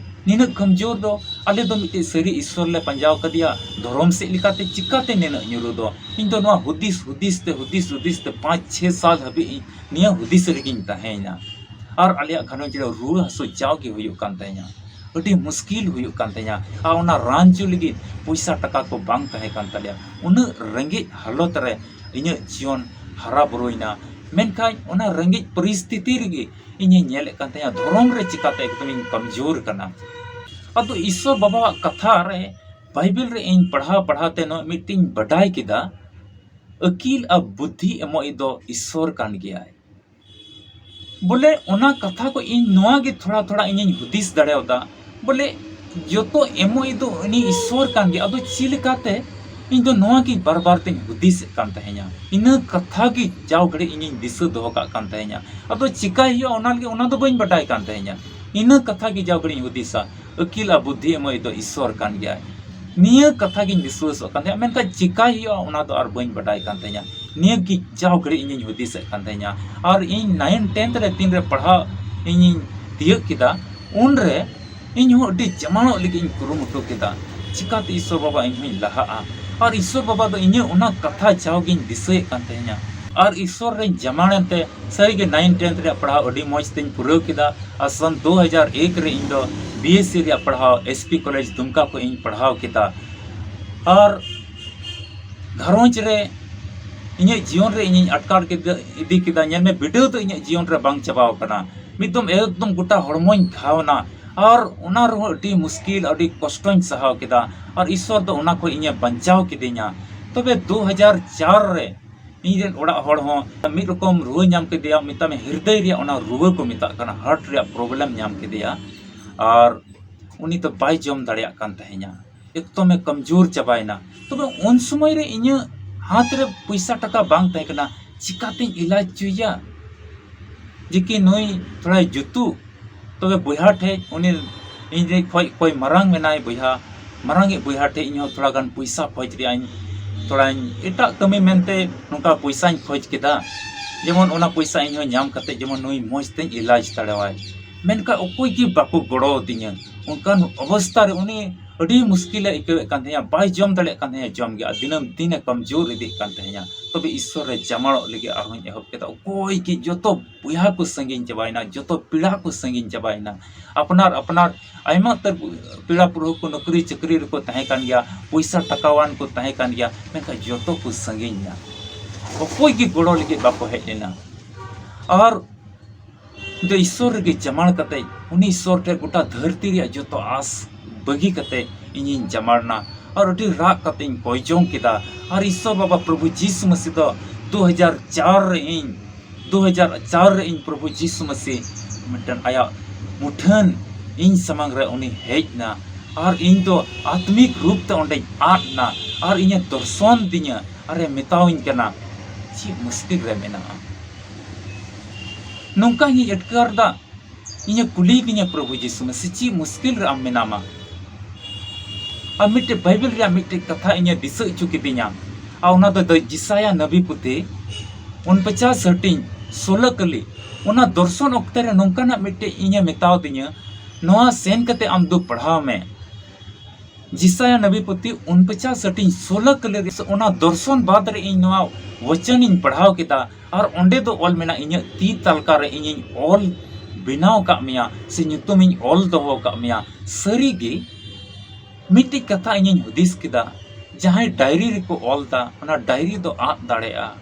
ᱱᱤᱱᱟᱹᱜ ᱠᱚᱢᱡᱳᱨ ᱫᱚ? ᱟᱞᱮ ᱫᱚ ᱢᱤᱫᱴᱮᱡ ᱥᱟᱹᱨᱤ ᱤᱥᱥᱚᱨ ᱞᱮ ᱯᱟᱸᱡᱟᱣ ᱠᱟᱫᱮᱭᱟ, ᱫᱷᱚᱨᱚᱢ ᱥᱮᱫ ᱞᱮᱠᱟᱛᱮ ᱪᱤᱠᱟᱛᱮ ᱱᱤᱱᱟᱹᱜ ᱧᱩᱨᱩ ᱫᱚ? ᱤᱧ ᱫᱚ ᱱᱚᱣᱟ ᱦᱩᱫᱤᱥ, ᱦᱩᱫᱤᱥ ᱛᱮ, ᱦᱩᱫᱤᱥ, ᱦᱩᱫᱤᱥ ᱛᱮ ᱯᱟᱸᱪ ᱪᱷᱮ ᱥᱟᱞ ᱦᱟᱹᱵᱤᱡ ᱤᱧ ᱱᱤᱭᱟᱹ ᱦᱩᱫᱤᱥ ᱨᱮᱜᱤᱧ ᱛᱟᱦᱮᱸᱭᱮᱱᱟ᱾ ᱟᱨ ᱟᱞᱮᱭᱟᱜ ᱜᱷᱟᱨᱚᱸᱡᱽ ᱨᱮ ᱨᱩᱣᱟᱹ ᱦᱟᱹᱥᱩ ᱡᱟᱣᱜᱮ ᱦᱩᱭᱩᱜ ᱠᱟᱱ ᱛᱟᱦᱮᱸᱧᱟ, ᱟᱹᱰᱤ ᱢᱩᱥᱠᱤᱞ ᱦᱩᱭᱩᱜ ᱠᱟᱱ ᱛᱟᱦᱮᱸᱧᱟ᱾ ᱟᱨ ᱚᱱᱟ ᱨᱟᱱ ᱦᱚᱪᱚ ᱞᱟᱹᱜᱤᱫ ᱯᱚᱭᱥᱟ ᱴᱟᱠᱟ ᱠᱚ ᱵᱟᱝ ᱛᱟᱦᱮᱸ ᱠᱟᱱ ᱛᱟᱞᱮᱭᱟ᱾ ᱩᱱᱟᱹᱜ ᱨᱮᱸᱜᱮᱡ ᱦᱟᱞᱚᱛ ᱨᱮ ᱤᱧᱟᱹᱜ ᱡᱤᱭᱚᱱ ᱦᱟᱨᱟ ᱵᱩᱨᱩᱭᱮᱱᱟ᱾ ᱢᱮᱱᱠᱷᱟᱱ ᱚᱱᱟ ᱨᱮᱸᱜᱮᱡ ᱯᱚᱨᱤᱥᱛᱷᱤᱛᱤ ᱨᱮᱜᱮ ᱤᱧᱤᱧ ᱧᱮᱞᱮᱫ ᱠᱟᱱ ᱛᱟᱦᱮᱸᱱᱟ, ᱫᱷᱚᱨᱚᱢ ᱨᱮ ᱪᱤᱠᱟᱛᱮ ᱮᱠᱫᱚᱢᱤᱧ ᱠᱚᱢᱡᱳᱨ ᱠᱟᱱᱟ᱾ ᱟᱫᱚ ᱤᱥᱥᱚᱨ ᱵᱟᱵᱟᱣᱟᱜ ᱠᱟᱛᱷᱟ ᱨᱮ, ᱵᱟᱭᱵᱮᱞ ᱨᱮ ᱤᱧ ᱯᱟᱲᱦᱟᱣ ᱯᱟᱲᱦᱟᱣ ᱛᱮ ᱱᱚᱣᱟ ᱢᱤᱫᱴᱮᱱ ᱵᱟᱰᱟᱭ ᱠᱮᱫᱟ, ᱟᱹᱠᱤᱞ ᱟᱨ ᱵᱩᱫᱽᱫᱷᱤ ᱮᱢᱚᱜᱤᱡ ᱫᱚ ᱤᱥᱥᱚᱨ ᱠᱟᱱ ᱜᱮᱭᱟᱭ᱾ ᱵᱚᱞᱮ ᱚᱱᱟ ᱠᱟᱛᱷᱟ ᱠᱚ ᱤᱧ ᱱᱚᱣᱟ ᱜᱮ ᱛᱷᱚᱲᱟ ᱛᱷᱚᱲᱟ ᱤᱧᱤᱧ ᱦᱩᱫᱤᱥ ᱫᱟᱲᱮᱭᱟᱫᱟ, ᱵᱚᱞᱮ ᱡᱚᱛᱚ ᱮᱢᱚᱜᱤᱡ ᱫᱚ ᱩᱱᱤ ᱤᱥᱥᱚᱨ ᱠᱟᱱ ᱜᱮᱭᱟ᱾ ᱟᱫᱚ ᱪᱮᱫ ᱞᱮᱠᱟᱛᱮ? ᱤᱧ ᱫᱚ ᱱᱚᱣᱟ ᱜᱮ ᱵᱟᱨ ᱵᱟᱨ ᱛᱮᱧ ᱦᱩᱫᱤᱥᱮᱫ ᱠᱟᱱ ᱛᱟᱦᱮᱸᱧᱟ, ᱤᱱᱟᱹ ᱠᱟᱛᱷᱟ ᱜᱮ ᱡᱟᱣ ᱜᱷᱟᱹᱲᱤᱡ ᱤᱧᱤᱧ ᱫᱤᱥᱟᱹ ᱫᱚᱦᱚ ᱠᱟᱜ ᱠᱟᱱ ᱛᱟᱦᱮᱸᱧᱟ᱾ ᱟᱫᱚ ᱪᱤᱠᱟᱭ ᱦᱩᱭᱩᱜᱼᱟ ᱚᱱᱟ ᱞᱟᱹᱜᱤᱫ, ᱚᱱᱟ ᱫᱚ ᱵᱟᱹᱧ ᱵᱟᱰᱟᱭ ᱠᱟᱱ ᱛᱟᱦᱮᱸᱧᱟ᱾ ᱤᱱᱟᱹ ᱠᱟᱛᱷᱟ ᱜᱮ ᱡᱟᱣ ᱜᱷᱟᱹᱲᱤᱡ ᱤᱧ ᱦᱩᱫᱤᱥᱟ, ᱟᱹᱠᱤᱞ ᱟᱨ ᱵᱩᱫᱽᱫᱷᱤ ᱮᱢᱚᱜᱤᱡ ᱫᱚ ᱤᱥᱥᱚᱨ ᱠᱟᱱ ᱜᱮᱭᱟᱭ᱾ ᱱᱤᱭᱟᱹ ᱠᱟᱛᱷᱟ ᱜᱤᱧ ᱵᱤᱥᱣᱟᱹᱥᱚᱜ ᱠᱟᱱ ᱛᱟᱦᱮᱸᱫ, ᱢᱮᱱᱠᱷᱟᱱ ᱪᱤᱠᱟᱭ ᱦᱩᱭᱩᱜᱼᱟ ᱚᱱᱟ ᱫᱚ ᱟᱨ ᱵᱟᱹᱧ ᱵᱟᱰᱟᱭ ᱠᱟᱱ ᱛᱟᱦᱮᱸᱫ᱾ ᱱᱤᱭᱟᱹ ᱜᱮ ᱡᱟᱣ ᱜᱷᱟᱹᱲᱤᱡ ᱤᱧᱤᱧ ᱦᱩᱫᱤᱥᱮᱫ ᱠᱟᱱ ᱛᱟᱦᱮᱸᱫ᱾ ᱟᱨ ᱤᱧ ᱱᱟᱭᱤᱱ ᱴᱮᱱᱛᱷ ᱨᱮ ᱛᱤᱱᱨᱮ ᱯᱟᱲᱦᱟᱣ ᱤᱧᱤᱧ ᱛᱤᱭᱟᱹᱜ ᱠᱮᱫᱟ, ᱩᱱᱨᱮ ᱤᱧ ᱦᱚᱸ ᱟᱹᱰᱤ ᱡᱟᱢᱟᱲᱚᱜ ᱞᱟᱹᱜᱤᱫ ᱤᱧ ᱠᱩᱨᱩᱢᱩᱴᱩ ᱠᱮᱫᱟ, ᱪᱤᱠᱟᱛᱮ ᱤᱥᱥᱚᱨ ᱵᱟᱵᱟ ᱤᱧ ᱦᱚᱸᱧ ᱞᱟᱦᱟᱜᱼᱟ᱾ ᱟᱨ ᱤᱥᱥᱚᱨ ᱵᱟᱵᱟ ᱫᱚ ᱤᱧᱟᱹᱜ ᱚᱱᱟ ᱠᱟᱛᱷᱟ ᱡᱟᱣ ᱜᱤᱧ ᱫᱤᱥᱟᱹᱭᱮᱫ ᱠᱟᱱ ᱛᱟᱦᱮᱸᱫ᱾ ᱟᱨ ᱤᱥᱥᱚᱨ ᱨᱮᱧ ᱡᱟᱢᱟᱲ ᱮᱱᱛᱮ ᱥᱟᱹᱨᱤᱜᱮ ᱱᱟᱭᱤᱱ ᱴᱮᱱᱛᱷ ᱨᱮᱭᱟᱜ ᱯᱟᱲᱦᱟᱣ ᱟᱹᱰᱤ ᱢᱚᱡᱽ ᱛᱤᱧ ᱯᱩᱨᱟᱹᱣ ᱠᱮᱫᱟ᱾ ᱟᱨ ᱥᱚᱱ ᱫᱩ ᱦᱟᱡᱟᱨ ᱮᱠ ᱨᱮ ᱤᱧ ᱫᱚ ᱵᱤ ᱮᱥ ᱥᱤ ᱨᱮᱭᱟᱜ ᱯᱟᱲᱦᱟᱣ ᱮᱥ ᱯᱤ ᱠᱚᱞᱮᱡᱽ ᱫᱩᱢᱠᱟ ᱠᱷᱚᱱ ᱤᱧ ᱯᱟᱲᱦᱟᱣ ᱠᱮᱫᱟ᱾ ᱟᱨ ᱜᱷᱟᱨᱚᱸᱡᱽ ᱨᱮ ᱤᱧᱟᱹᱜ ᱡᱤᱭᱚᱱ ᱨᱮ ᱤᱧᱤᱧ ᱟᱴᱠᱟᱨ ᱠᱮᱫᱟ, ᱤᱫᱤ ᱠᱮᱫᱟ, ᱧᱮᱞ ᱢᱮ, ᱵᱤᱰᱟᱹᱣ ᱫᱚ ᱤᱧᱟᱹᱜ ᱡᱤᱭᱚᱱ ᱨᱮ ᱵᱟᱝ ᱪᱟᱵᱟᱣ ᱠᱟᱱᱟ᱾ ᱢᱤᱫ ᱫᱚᱢ ᱮᱠᱫᱚᱢ ᱜᱚᱴᱟ ᱦᱚᱲᱢᱚᱧ ᱜᱷᱟᱣ ᱮᱱᱟ, ᱟᱨ ᱚᱱᱟ ᱨᱮᱦᱚᱸ ᱟᱹᱰᱤ ᱢᱩᱥᱠᱤᱞ, ᱟᱹᱰᱤ ᱠᱚᱥᱴᱚᱧ ᱥᱟᱦᱟᱣ ᱠᱮᱫᱟ᱾ ᱟᱨ ᱤᱥᱥᱚᱨ ᱫᱚ ᱚᱱᱟ ᱠᱷᱚᱱ ᱤᱧᱮ ᱵᱟᱧᱪᱟᱣ ᱠᱤᱫᱤᱧᱟ᱾ ᱛᱚᱵᱮ ᱫᱩ ᱦᱟᱡᱟᱨ ᱪᱟᱨ ᱨᱮ ᱤᱧ ᱨᱮᱱ ᱚᱲᱟᱜ ᱦᱚᱲ ᱦᱚᱸ ᱢᱤᱫ ᱨᱚᱠᱚᱢ ᱨᱩᱣᱟᱹ ᱧᱟᱢ ᱠᱮᱫᱮᱭᱟ, ᱢᱮᱛᱟᱢ ᱦᱤᱨᱫᱟᱹᱭ ᱨᱮᱭᱟᱜ ᱚᱱᱟ ᱨᱩᱣᱟᱹ ᱠᱚ ᱢᱮᱛᱟᱜ ᱠᱟᱱᱟ, ᱦᱟᱨᱴ ᱨᱮᱭᱟᱜ ᱯᱨᱚᱵᱞᱮᱢ ᱧᱟᱢ ᱠᱮᱫᱮᱭᱟ᱾ ᱟᱨ ᱩᱱᱤ ᱫᱚ ᱵᱟᱭ ᱡᱚᱢ ᱫᱟᱲᱮᱭᱟᱜ ᱠᱟᱱ ᱛᱟᱦᱮᱸᱧᱟ, ᱮᱠᱫᱚᱢᱮ ᱠᱚᱢᱡᱳᱨ ᱪᱟᱵᱟᱭᱮᱱᱟ᱾ ᱛᱚᱵᱮ ᱩᱱ ᱥᱚᱢᱚᱭ ᱨᱮ ᱤᱧᱟᱹᱜ ᱦᱟᱛ ᱨᱮ ᱯᱚᱭᱥᱟ ᱴᱟᱠᱟ ᱵᱟᱝ ᱛᱟᱦᱮᱸ ᱠᱟᱱᱟ, ᱪᱤᱠᱟᱛᱤᱧ ᱤᱞᱟᱡᱽ ᱦᱚᱪᱚᱭᱮᱭᱟ? ᱡᱮ ᱠᱤ ᱱᱩᱭ ᱛᱷᱚᱲᱟᱭ ᱡᱩᱛᱩᱜ, ᱛᱚᱵᱮ ᱵᱚᱭᱦᱟ ᱴᱷᱮᱡ, ᱩᱱᱤ ᱤᱧ ᱨᱮ ᱠᱷᱚᱡ ᱚᱠᱚᱭ ᱢᱟᱨᱟᱝ ᱢᱮᱱᱟᱭ ᱵᱚᱭᱦᱟ, ᱢᱟᱨᱟᱝᱤᱡ ᱵᱚᱭᱦᱟ ᱴᱷᱮᱡ ᱤᱧ ᱦᱚᱸ ᱛᱷᱚᱲᱟ ᱜᱟᱱ ᱯᱚᱭᱥᱟ ᱠᱷᱚᱡᱽ ᱨᱮᱭᱟᱜ ᱤᱧ, ᱛᱷᱚᱲᱟᱧ ᱮᱴᱟᱜ ᱠᱟᱹᱢᱤ ᱢᱮᱱᱛᱮ ᱱᱚᱝᱠᱟ ᱯᱚᱭᱥᱟᱧ ᱠᱷᱚᱡᱽ ᱠᱮᱫᱟ, ᱡᱮᱢᱚᱱ ᱚᱱᱟ ᱯᱚᱭᱥᱟ ᱤᱧ ᱦᱚᱸ ᱧᱟᱢ ᱠᱟᱛᱮ ᱡᱮᱢᱚᱱ ᱱᱩᱭ ᱢᱚᱡᱽ ᱛᱮᱧ ᱤᱞᱟᱡᱽ ᱫᱟᱲᱮᱣᱟᱭ᱾ ᱢᱮᱱᱠᱷᱟᱱ ᱚᱠᱚᱭ ᱜᱮ ᱵᱟᱠᱚ ᱜᱚᱲᱚ ᱟᱹᱫᱤᱧᱟ᱾ ᱚᱱᱠᱟᱱ ᱚᱵᱚᱥᱛᱟ ᱨᱮ ᱩᱱᱤ ᱟᱹᱰᱤ ᱢᱩᱥᱠᱤᱞᱮ ᱟᱹᱭᱠᱟᱹᱣᱮᱫ ᱠᱟᱱ ᱛᱟᱦᱮᱸᱱᱟ, ᱵᱟᱭ ᱡᱚᱢ ᱫᱟᱲᱮᱭᱟᱜ ᱠᱟᱱ ᱛᱟᱦᱮᱸᱱᱟ ᱡᱚᱢ ᱜᱮ, ᱟᱨ ᱫᱤᱱᱟᱹᱢ ᱫᱤᱱᱮ ᱠᱚᱢᱡᱳᱨ ᱤᱫᱤᱜ ᱠᱟᱱ ᱛᱟᱦᱮᱸᱱᱟ᱾ ᱛᱚᱵᱮ ᱤᱥᱥᱚᱨ ᱨᱮ ᱡᱟᱢᱟᱲᱚᱜ ᱞᱟᱹᱜᱤᱫ ᱟᱨᱦᱚᱸᱧ ᱮᱦᱚᱵ ᱠᱮᱫᱟ᱾ ᱚᱠᱚᱭ ᱜᱮ, ᱡᱚᱛᱚ ᱵᱚᱭᱦᱟ ᱠᱚ ᱥᱟᱺᱜᱤᱧ ᱪᱟᱵᱟᱭᱮᱱᱟ, ᱡᱚᱛᱚ ᱯᱮᱲᱟ ᱠᱚ ᱥᱟᱺᱜᱤᱧ ᱪᱟᱵᱟᱭᱮᱱᱟ᱾ ᱟᱯᱱᱟᱨ ᱟᱯᱱᱟᱨ ᱟᱭᱢᱟ ᱩᱛᱟᱹᱨ ᱯᱮᱲᱟ ᱯᱩᱨᱟᱹ ᱠᱚ ᱱᱚᱠᱨᱤ ᱪᱟᱹᱠᱨᱤ ᱨᱮᱠᱚ ᱛᱟᱦᱮᱸ ᱠᱟᱱ ᱜᱮᱭᱟ, ᱯᱚᱭᱥᱟ ᱴᱟᱠᱟᱣᱟᱱ ᱠᱚ ᱛᱟᱦᱮᱸ ᱠᱟᱱ ᱜᱮᱭᱟ, ᱢᱮᱱᱠᱷᱟᱱ ᱡᱚᱛᱚ ᱠᱚ ᱥᱟᱺᱜᱤᱧ ᱮᱱᱟ᱾ ᱚᱠᱚᱭ ᱜᱮ ᱜᱚᱲᱚ ᱞᱟᱹᱜᱤᱫ ᱵᱟᱠᱚ ᱦᱮᱡ ᱞᱮᱱᱟ᱾ ᱟᱨ ᱤᱧ ᱫᱚ ᱤᱥᱥᱚᱨ ᱨᱮᱜᱮ ᱡᱟᱢᱟᱲ ᱠᱟᱛᱮ, ᱩᱱᱤ ᱤᱥᱥᱚᱨ ᱴᱷᱮᱱ ᱜᱚᱴᱟ ᱫᱷᱟᱹᱨᱛᱤ ᱨᱮᱭᱟᱜ ᱡᱚᱛᱚ ᱟᱥ ᱵᱟᱹᱜᱤ ᱠᱟᱛᱮ ᱤᱧᱤᱧ ᱡᱟᱢᱟᱲ ᱮᱱᱟ᱾ ᱟᱨ ᱟᱹᱰᱤ ᱨᱟᱜ ᱠᱟᱛᱮ ᱤᱧ ᱠᱚᱭ ᱡᱚᱝ ᱠᱮᱫᱟ᱾ ᱟᱨ ᱤᱥᱥᱚᱨ ᱵᱟᱵᱟ ᱯᱨᱚᱵᱷᱩ ᱡᱤᱥᱩ ᱢᱟᱹᱥᱤ ᱫᱚ ᱫᱩ ᱦᱟᱡᱟᱨ ᱪᱟᱨ ᱨᱮ ᱤᱧ, ᱫᱩ ᱦᱟᱡᱟᱨ ᱪᱟᱨ ᱨᱮ ᱤᱧ ᱯᱨᱚᱵᱷᱩ ᱡᱤᱥᱩ ᱢᱟᱹᱥᱤ ᱢᱤᱫᱴᱮᱱ ᱟᱭᱟᱜ ᱢᱩᱴᱷᱟᱹᱱ ᱤᱧ ᱥᱟᱢᱟᱝ ᱨᱮ ᱩᱱᱤ ᱦᱮᱡ ᱮᱱᱟ᱾ ᱟᱨ ᱤᱧ ᱫᱚ ᱟᱛᱢᱤᱠ ᱨᱩᱯ ᱛᱮ ᱚᱸᱰᱮᱧ ᱟᱫ ᱮᱱᱟ᱾ ᱟᱨ ᱤᱧᱮ ᱫᱚᱨᱥᱚᱱ ᱫᱤᱧᱟ, ᱟᱨᱮ ᱢᱮᱛᱟᱣᱟᱹᱧ ᱠᱟᱱᱟ, "ᱪᱮᱫ ᱢᱩᱥᱠᱤᱞ ᱨᱮ ᱢᱮᱱᱟᱜᱼᱟ?" ᱱᱚᱝᱠᱟ ᱤᱧ ᱟᱴᱠᱟᱨ ᱮᱫᱟ᱾ ᱤᱧᱮ ᱠᱩᱞᱤ ᱫᱤᱧᱟ, "ᱯᱨᱚᱵᱷᱩ ᱡᱤᱥᱩ ᱢᱟᱹᱥᱤ, ᱪᱮᱫ ᱢᱩᱥᱠᱤᱞ ᱨᱮ ᱟᱢ ᱢᱮᱱᱟᱢᱟ?" ᱟᱨ ᱢᱤᱫᱴᱮᱡ ᱵᱟᱭᱵᱮᱞ ᱨᱮᱭᱟᱜ ᱢᱤᱫᱴᱮᱡ ᱠᱟᱛᱷᱟ ᱤᱧᱮ ᱫᱤᱥᱟᱹ ᱦᱚᱪᱚ ᱠᱤᱫᱤᱧᱟ᱾ ᱟᱨ ᱚᱱᱟ ᱫᱚ ᱫᱚ ᱡᱤᱥᱟᱭᱟ ᱱᱟᱵᱤ ᱯᱩᱛᱷᱤ ᱩᱱᱯᱚᱪᱟᱥ ᱦᱟᱹᱴᱤᱧ ᱥᱳᱞᱳ ᱠᱟᱹᱞᱤ᱾ ᱚᱱᱟ ᱫᱚᱨᱥᱚᱱ ᱚᱠᱛᱮ ᱨᱮ ᱱᱚᱝᱠᱟᱱᱟᱜ ᱢᱤᱫᱴᱮᱡ ᱤᱧᱮ ᱢᱮᱛᱟᱣ ᱫᱤᱧᱟᱹ, ᱱᱚᱣᱟ ᱥᱮᱱ ᱠᱟᱛᱮ ᱟᱢ ᱫᱚ ᱯᱟᱲᱦᱟᱣ ᱢᱮ᱾ ᱡᱤᱥᱟᱭᱟ ᱱᱟᱵᱤ ᱯᱩᱛᱷᱤ ᱩᱱᱯᱚᱪᱟᱥ ᱦᱟᱹᱴᱤᱧ ᱥᱳᱞᱳ ᱠᱟᱹᱞᱤ ᱨᱮ, ᱚᱱᱟ ᱫᱚᱨᱥᱚᱱ ᱵᱟᱫ ᱨᱮ ᱤᱧ ᱱᱚᱣᱟ ᱣᱚᱪᱚᱱᱤᱧ ᱯᱟᱲᱦᱟᱣ ᱠᱮᱫᱟ᱾ ᱟᱨ ᱚᱸᱰᱮ ᱫᱚ ᱚᱞ ᱢᱮᱱᱟᱜᱼᱟ, ᱤᱧᱟᱹᱜ ᱛᱤ ᱛᱟᱞᱠᱟ ᱨᱮ ᱤᱧᱤᱧ ᱚᱞ ᱵᱮᱱᱟᱣ ᱟᱠᱟᱫ ᱢᱮᱭᱟ, ᱥᱮ ᱧᱩᱛᱩᱢᱤᱧ ᱚᱞ ᱫᱚᱦᱚ ᱟᱠᱟᱫ ᱢᱮᱭᱟ᱾ ᱥᱟᱹᱨᱤᱜᱮ ᱢᱤᱫᱴᱤᱡ ᱠᱟᱛᱷᱟ ᱤᱧᱤᱧ ᱦᱩᱫᱤᱥ ᱠᱮᱫᱟ, ᱡᱟᱦᱟᱸᱭ ᱰᱟᱭᱨᱤ ᱨᱮᱠᱚ ᱚᱞ ᱫᱟ, ᱚᱱᱟ ᱰᱟᱭᱨᱤ ᱫᱚ ᱟᱫ ᱫᱟᱲᱮᱭᱟᱜᱼᱟ᱾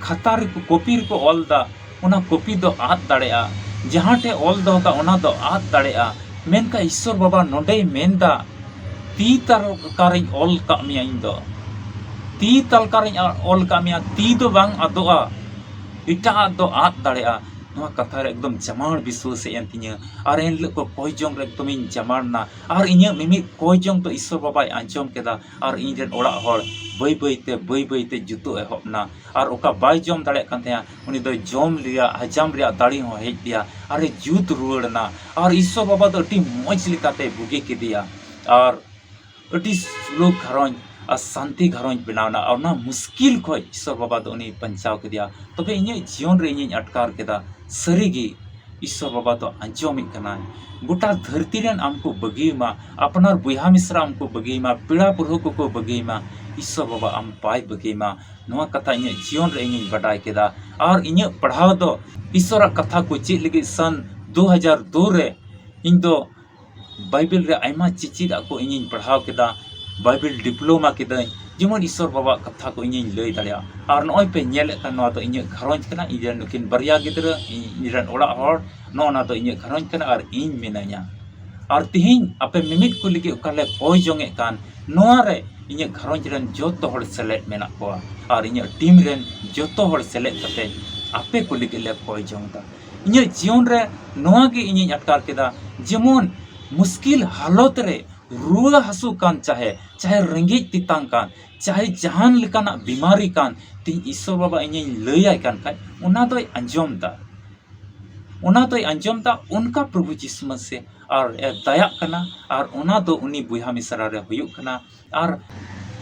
ᱠᱷᱟᱛᱟ ᱨᱮᱠᱚ, ᱠᱚᱯᱤ ᱨᱮᱠᱚ ᱚᱞ ᱫᱟ, ᱚᱱᱟ ᱠᱚᱯᱤ ᱫᱚ ᱟᱫ ᱫᱟᱲᱮᱭᱟᱜᱼᱟ᱾ ᱡᱟᱦᱟᱸ ᱴᱷᱮᱡ ᱚᱞ ᱫᱚᱦᱚ ᱠᱟᱜ, ᱚᱱᱟ ᱫᱚ ᱟᱫ ᱫᱟᱲᱮᱭᱟᱜᱼᱟ᱾ ᱢᱮᱱᱠᱷᱟᱱ ᱤᱥᱥᱚᱨ ᱵᱟᱵᱟ ᱱᱚᱰᱮᱭ ᱢᱮᱱ ᱫᱟ, ᱛᱤ ᱛᱟᱞᱠᱟᱨᱤᱧ ᱚᱞ ᱠᱟᱜ ᱢᱮᱭᱟ ᱤᱧ ᱫᱚ᱾ ᱛᱤ ᱛᱟᱞᱠᱟᱨᱤᱧ ᱚᱞ ᱠᱟᱜ ᱢᱮᱭᱟ, ᱛᱤ ᱫᱚ ᱵᱟᱝ ᱟᱫᱚᱜᱼᱟ, ᱮᱴᱟᱜ ᱟᱜ ᱫᱚ ᱟᱫ ᱫᱟᱲᱮᱭᱟᱜᱼᱟ᱾ ᱱᱚᱣᱟ ᱠᱟᱛᱷᱟ ᱨᱮ ᱮᱠᱫᱚᱢ ᱡᱟᱢᱟᱲ ᱵᱤᱥᱣᱟᱹᱥ ᱦᱮᱡ ᱮᱱ ᱛᱤᱧᱟᱹ᱾ ᱟᱨ ᱮᱱ ᱦᱤᱞᱳᱜ ᱠᱚ ᱠᱚᱭ ᱡᱚᱝ ᱨᱮ ᱮᱠᱫᱚᱢᱤᱧ ᱡᱟᱢᱟᱲ ᱱᱟ᱾ ᱟᱨ ᱤᱧᱟᱹᱜ ᱢᱤᱢᱤᱫ ᱠᱚᱭ ᱡᱚᱝ ᱫᱚ ᱤᱥᱥᱚᱨ ᱵᱟᱵᱟᱭ ᱟᱸᱡᱚᱢ ᱠᱮᱫᱟ᱾ ᱟᱨ ᱤᱧ ᱨᱮᱱ ᱚᱲᱟᱜ ᱦᱚᱲ ᱵᱟᱹᱭ ᱵᱟᱹᱭ ᱛᱮ, ᱵᱟᱹᱭ ᱵᱟᱹᱭ ᱛᱮ ᱡᱩᱛᱩᱜ ᱮᱦᱚᱵ ᱱᱟ᱾ ᱟᱨ ᱚᱠᱟ ᱵᱟᱭ ᱡᱚᱢ ᱫᱟᱲᱮᱭᱟᱜ ᱠᱟᱱ ᱛᱟᱦᱮᱸᱜᱼᱟ, ᱩᱱᱤ ᱫᱚ ᱡᱚᱢ ᱨᱮᱭᱟᱜ, ᱦᱟᱡᱟᱢ ᱨᱮᱭᱟᱜ ᱫᱟᱲᱮ ᱦᱚᱸ ᱦᱮᱡ ᱟᱫᱮᱭᱟ᱾ ᱟᱨᱮ ᱡᱩᱛ ᱨᱩᱣᱟᱹᱲ ᱮᱱᱟ᱾ ᱟᱨ ᱤᱥᱥᱚᱨ ᱵᱟᱵᱟ ᱫᱚ ᱟᱹᱰᱤ ᱢᱚᱡᱽ ᱞᱮᱠᱟᱛᱮ ᱵᱩᱜᱤ ᱠᱮᱫᱮᱭᱟ᱾ ᱟᱨ ᱟᱹᱰᱤ ᱥᱩᱞᱩᱠ ᱜᱷᱟᱨᱚᱸᱡᱽ ᱟᱨ ᱥᱟᱱᱛᱤ ᱜᱷᱟᱨᱚᱸᱡᱽ ᱵᱮᱱᱟᱣ ᱮᱱᱟ᱾ ᱟᱨ ᱚᱱᱟ ᱢᱩᱥᱠᱤᱞ ᱠᱷᱚᱡ ᱤᱥᱥᱚᱨ ᱵᱟᱵᱟ ᱫᱚ ᱩᱱᱤᱭ ᱵᱟᱧᱪᱟᱣ ᱠᱮᱫᱮᱭᱟ᱾ ᱛᱚᱵᱮ ᱤᱧᱟᱹᱜ ᱡᱤᱭᱚᱱ ᱨᱮ ᱤᱧᱤᱧ ᱟᱴᱠᱟᱨ ᱠᱮᱫᱟ, ᱥᱟᱹᱨᱤᱜᱮ ᱤᱥᱥᱚᱨ ᱵᱟᱵᱟ ᱫᱚ ᱟᱸᱡᱚᱢᱮᱫ ᱠᱟᱱᱟᱭ᱾ ᱜᱚᱴᱟ ᱫᱷᱟᱹᱨᱛᱤ ᱨᱮᱱ ᱟᱢ ᱠᱚ ᱵᱟᱹᱜᱤᱭᱟᱢᱟ, ᱟᱯᱱᱟᱨ ᱵᱚᱭᱦᱟ ᱢᱤᱥᱨᱟ ᱟᱢ ᱠᱚ ᱵᱟᱹᱜᱤᱭᱟᱢᱟ, ᱯᱮᱲᱟ ᱯᱩᱨᱦᱟᱹ ᱠᱚᱠᱚ ᱵᱟᱹᱜᱤᱭᱟᱢᱟ, ᱤᱥᱥᱚᱨ ᱵᱟᱵᱟ ᱟᱢ ᱵᱟᱭ ᱵᱟᱹᱜᱤᱭᱟᱢᱟ᱾ ᱱᱚᱣᱟ ᱠᱟᱛᱷᱟ ᱤᱧᱟᱹᱜ ᱡᱤᱭᱚᱱ ᱨᱮ ᱤᱧᱤᱧ ᱵᱟᱰᱟᱭ ᱠᱮᱫᱟ᱾ ᱟᱨ ᱤᱧᱟᱹᱜ ᱯᱟᱲᱦᱟᱣ ᱫᱚ ᱤᱥᱥᱚᱨᱟᱜ ᱠᱟᱛᱷᱟ ᱠᱚ ᱪᱮᱫ ᱞᱟᱹᱜᱤᱫ ᱥᱟᱱ ᱫᱩ ᱦᱟᱡᱟᱨ ᱫᱩ ᱨᱮ ᱤᱧ ᱫᱚ ᱵᱟᱭᱵᱮᱞ ᱨᱮ ᱟᱭᱢᱟ ᱪᱮᱪᱮᱫ ᱟᱜ ᱠᱚ ᱤᱧᱤᱧ ᱯᱟᱲᱦᱟᱣ ᱠᱮᱫᱟ, ᱵᱟᱭᱵᱮᱞ ᱰᱤᱯᱞᱳᱢᱟ ᱠᱤᱫᱟᱹᱧ, ᱡᱮᱢᱚᱱ ᱤᱥᱥᱚᱨ ᱵᱟᱵᱟᱣᱟᱜ ᱠᱟᱛᱷᱟ ᱠᱚ ᱤᱧᱤᱧ ᱞᱟᱹᱭ ᱫᱟᱲᱮᱭᱟᱜᱼᱟ᱾ ᱟᱨ ᱱᱚᱜᱼᱚᱭ ᱯᱮ ᱧᱮᱞᱮᱫ ᱠᱟᱱ, ᱱᱚᱣᱟ ᱫᱚ ᱤᱧᱟᱹᱜ ᱜᱷᱟᱨᱚᱸᱡᱽ ᱠᱟᱱᱟ, ᱤᱧ ᱨᱮᱱ ᱱᱩᱠᱤᱱ ᱵᱟᱨᱭᱟ ᱜᱤᱫᱽᱨᱟᱹ, ᱤᱧ, ᱤᱧ ᱨᱮᱱ ᱚᱲᱟᱜ ᱦᱚᱲ, ᱱᱚᱜᱼᱚ ᱱᱟ ᱫᱚ ᱤᱧᱟᱹᱜ ᱜᱷᱟᱨᱚᱸᱡᱽ ᱠᱟᱱᱟ ᱟᱨ ᱤᱧ ᱢᱤᱱᱟᱹᱧᱟ᱾ ᱟᱨ ᱛᱤᱦᱤᱧ ᱟᱯᱮ ᱢᱤᱢᱤᱫ ᱠᱚ ᱞᱟᱹᱜᱤᱫ ᱚᱠᱟ ᱞᱮ ᱠᱚᱭ ᱡᱚᱝ ᱮᱫ ᱠᱟᱱ, ᱱᱚᱣᱟ ᱨᱮ ᱤᱧᱟᱹᱜ ᱜᱷᱟᱨᱚᱸᱡᱽ ᱨᱮᱱ ᱡᱚᱛᱚ ᱦᱚᱲ ᱥᱮᱞᱮᱫ ᱢᱮᱱᱟᱜ ᱠᱚᱣᱟ ᱟᱨ ᱤᱧᱟᱹᱜ ᱴᱤᱢ ᱨᱮᱱ ᱡᱚᱛᱚ ᱦᱚᱲ ᱥᱮᱞᱮᱫ ᱠᱟᱛᱮ ᱟᱯᱮ ᱠᱚ ᱞᱟᱹᱜᱤᱫ ᱞᱮ ᱠᱚᱭ ᱡᱚᱝ ᱮᱫᱟ᱾ ᱤᱧᱟᱹᱜ ᱡᱤᱭᱚᱱ ᱨᱮ ᱱᱚᱣᱟ ᱜᱮ ᱤᱧᱤᱧ ᱟᱴᱠᱟᱨ ᱠᱮᱫᱟ, ᱡᱮᱢᱚᱱ ᱢᱩᱥᱠᱤᱞ ᱦᱟᱞᱚᱛ ᱨᱮ ᱨᱩᱣᱟᱹ ᱦᱟᱹᱥᱩ ᱠᱟᱱ, ᱪᱟᱦᱮ, ᱪᱟᱦᱮ ᱨᱮᱸᱜᱮᱡ ᱛᱮᱛᱟᱝ ᱠᱟᱱ, ᱪᱟᱦᱮ ᱡᱟᱦᱟᱱ ᱞᱮᱠᱟᱱᱟᱜ ᱵᱤᱢᱟᱨᱤ ᱠᱟᱱ, ᱛᱤᱧ ᱤᱥᱥᱚᱨ ᱵᱟᱵᱟ ᱤᱧᱤᱧ ᱞᱟᱹᱭᱟᱭ ᱠᱟᱱ ᱠᱷᱟᱡ, ᱚᱱᱟ ᱫᱚᱭ ᱟᱸᱡᱚᱢ ᱮᱫᱟ᱾ ᱚᱱᱟ ᱫᱚᱭ ᱟᱸᱡᱚᱢ ᱮᱫᱟ ᱚᱱᱠᱟ ᱯᱨᱚᱵᱷᱩ ᱡᱤᱥᱩ ᱢᱟᱥᱤ, ᱟᱨ ᱮ ᱫᱟᱭᱟᱜ ᱠᱟᱱᱟ, ᱟᱨ ᱚᱱᱟ ᱫᱚ ᱩᱱᱤ ᱵᱚᱭᱦᱟ ᱢᱤᱥᱨᱟ ᱨᱮ ᱦᱩᱭᱩᱜ ᱠᱟᱱᱟ᱾ ᱟᱨ,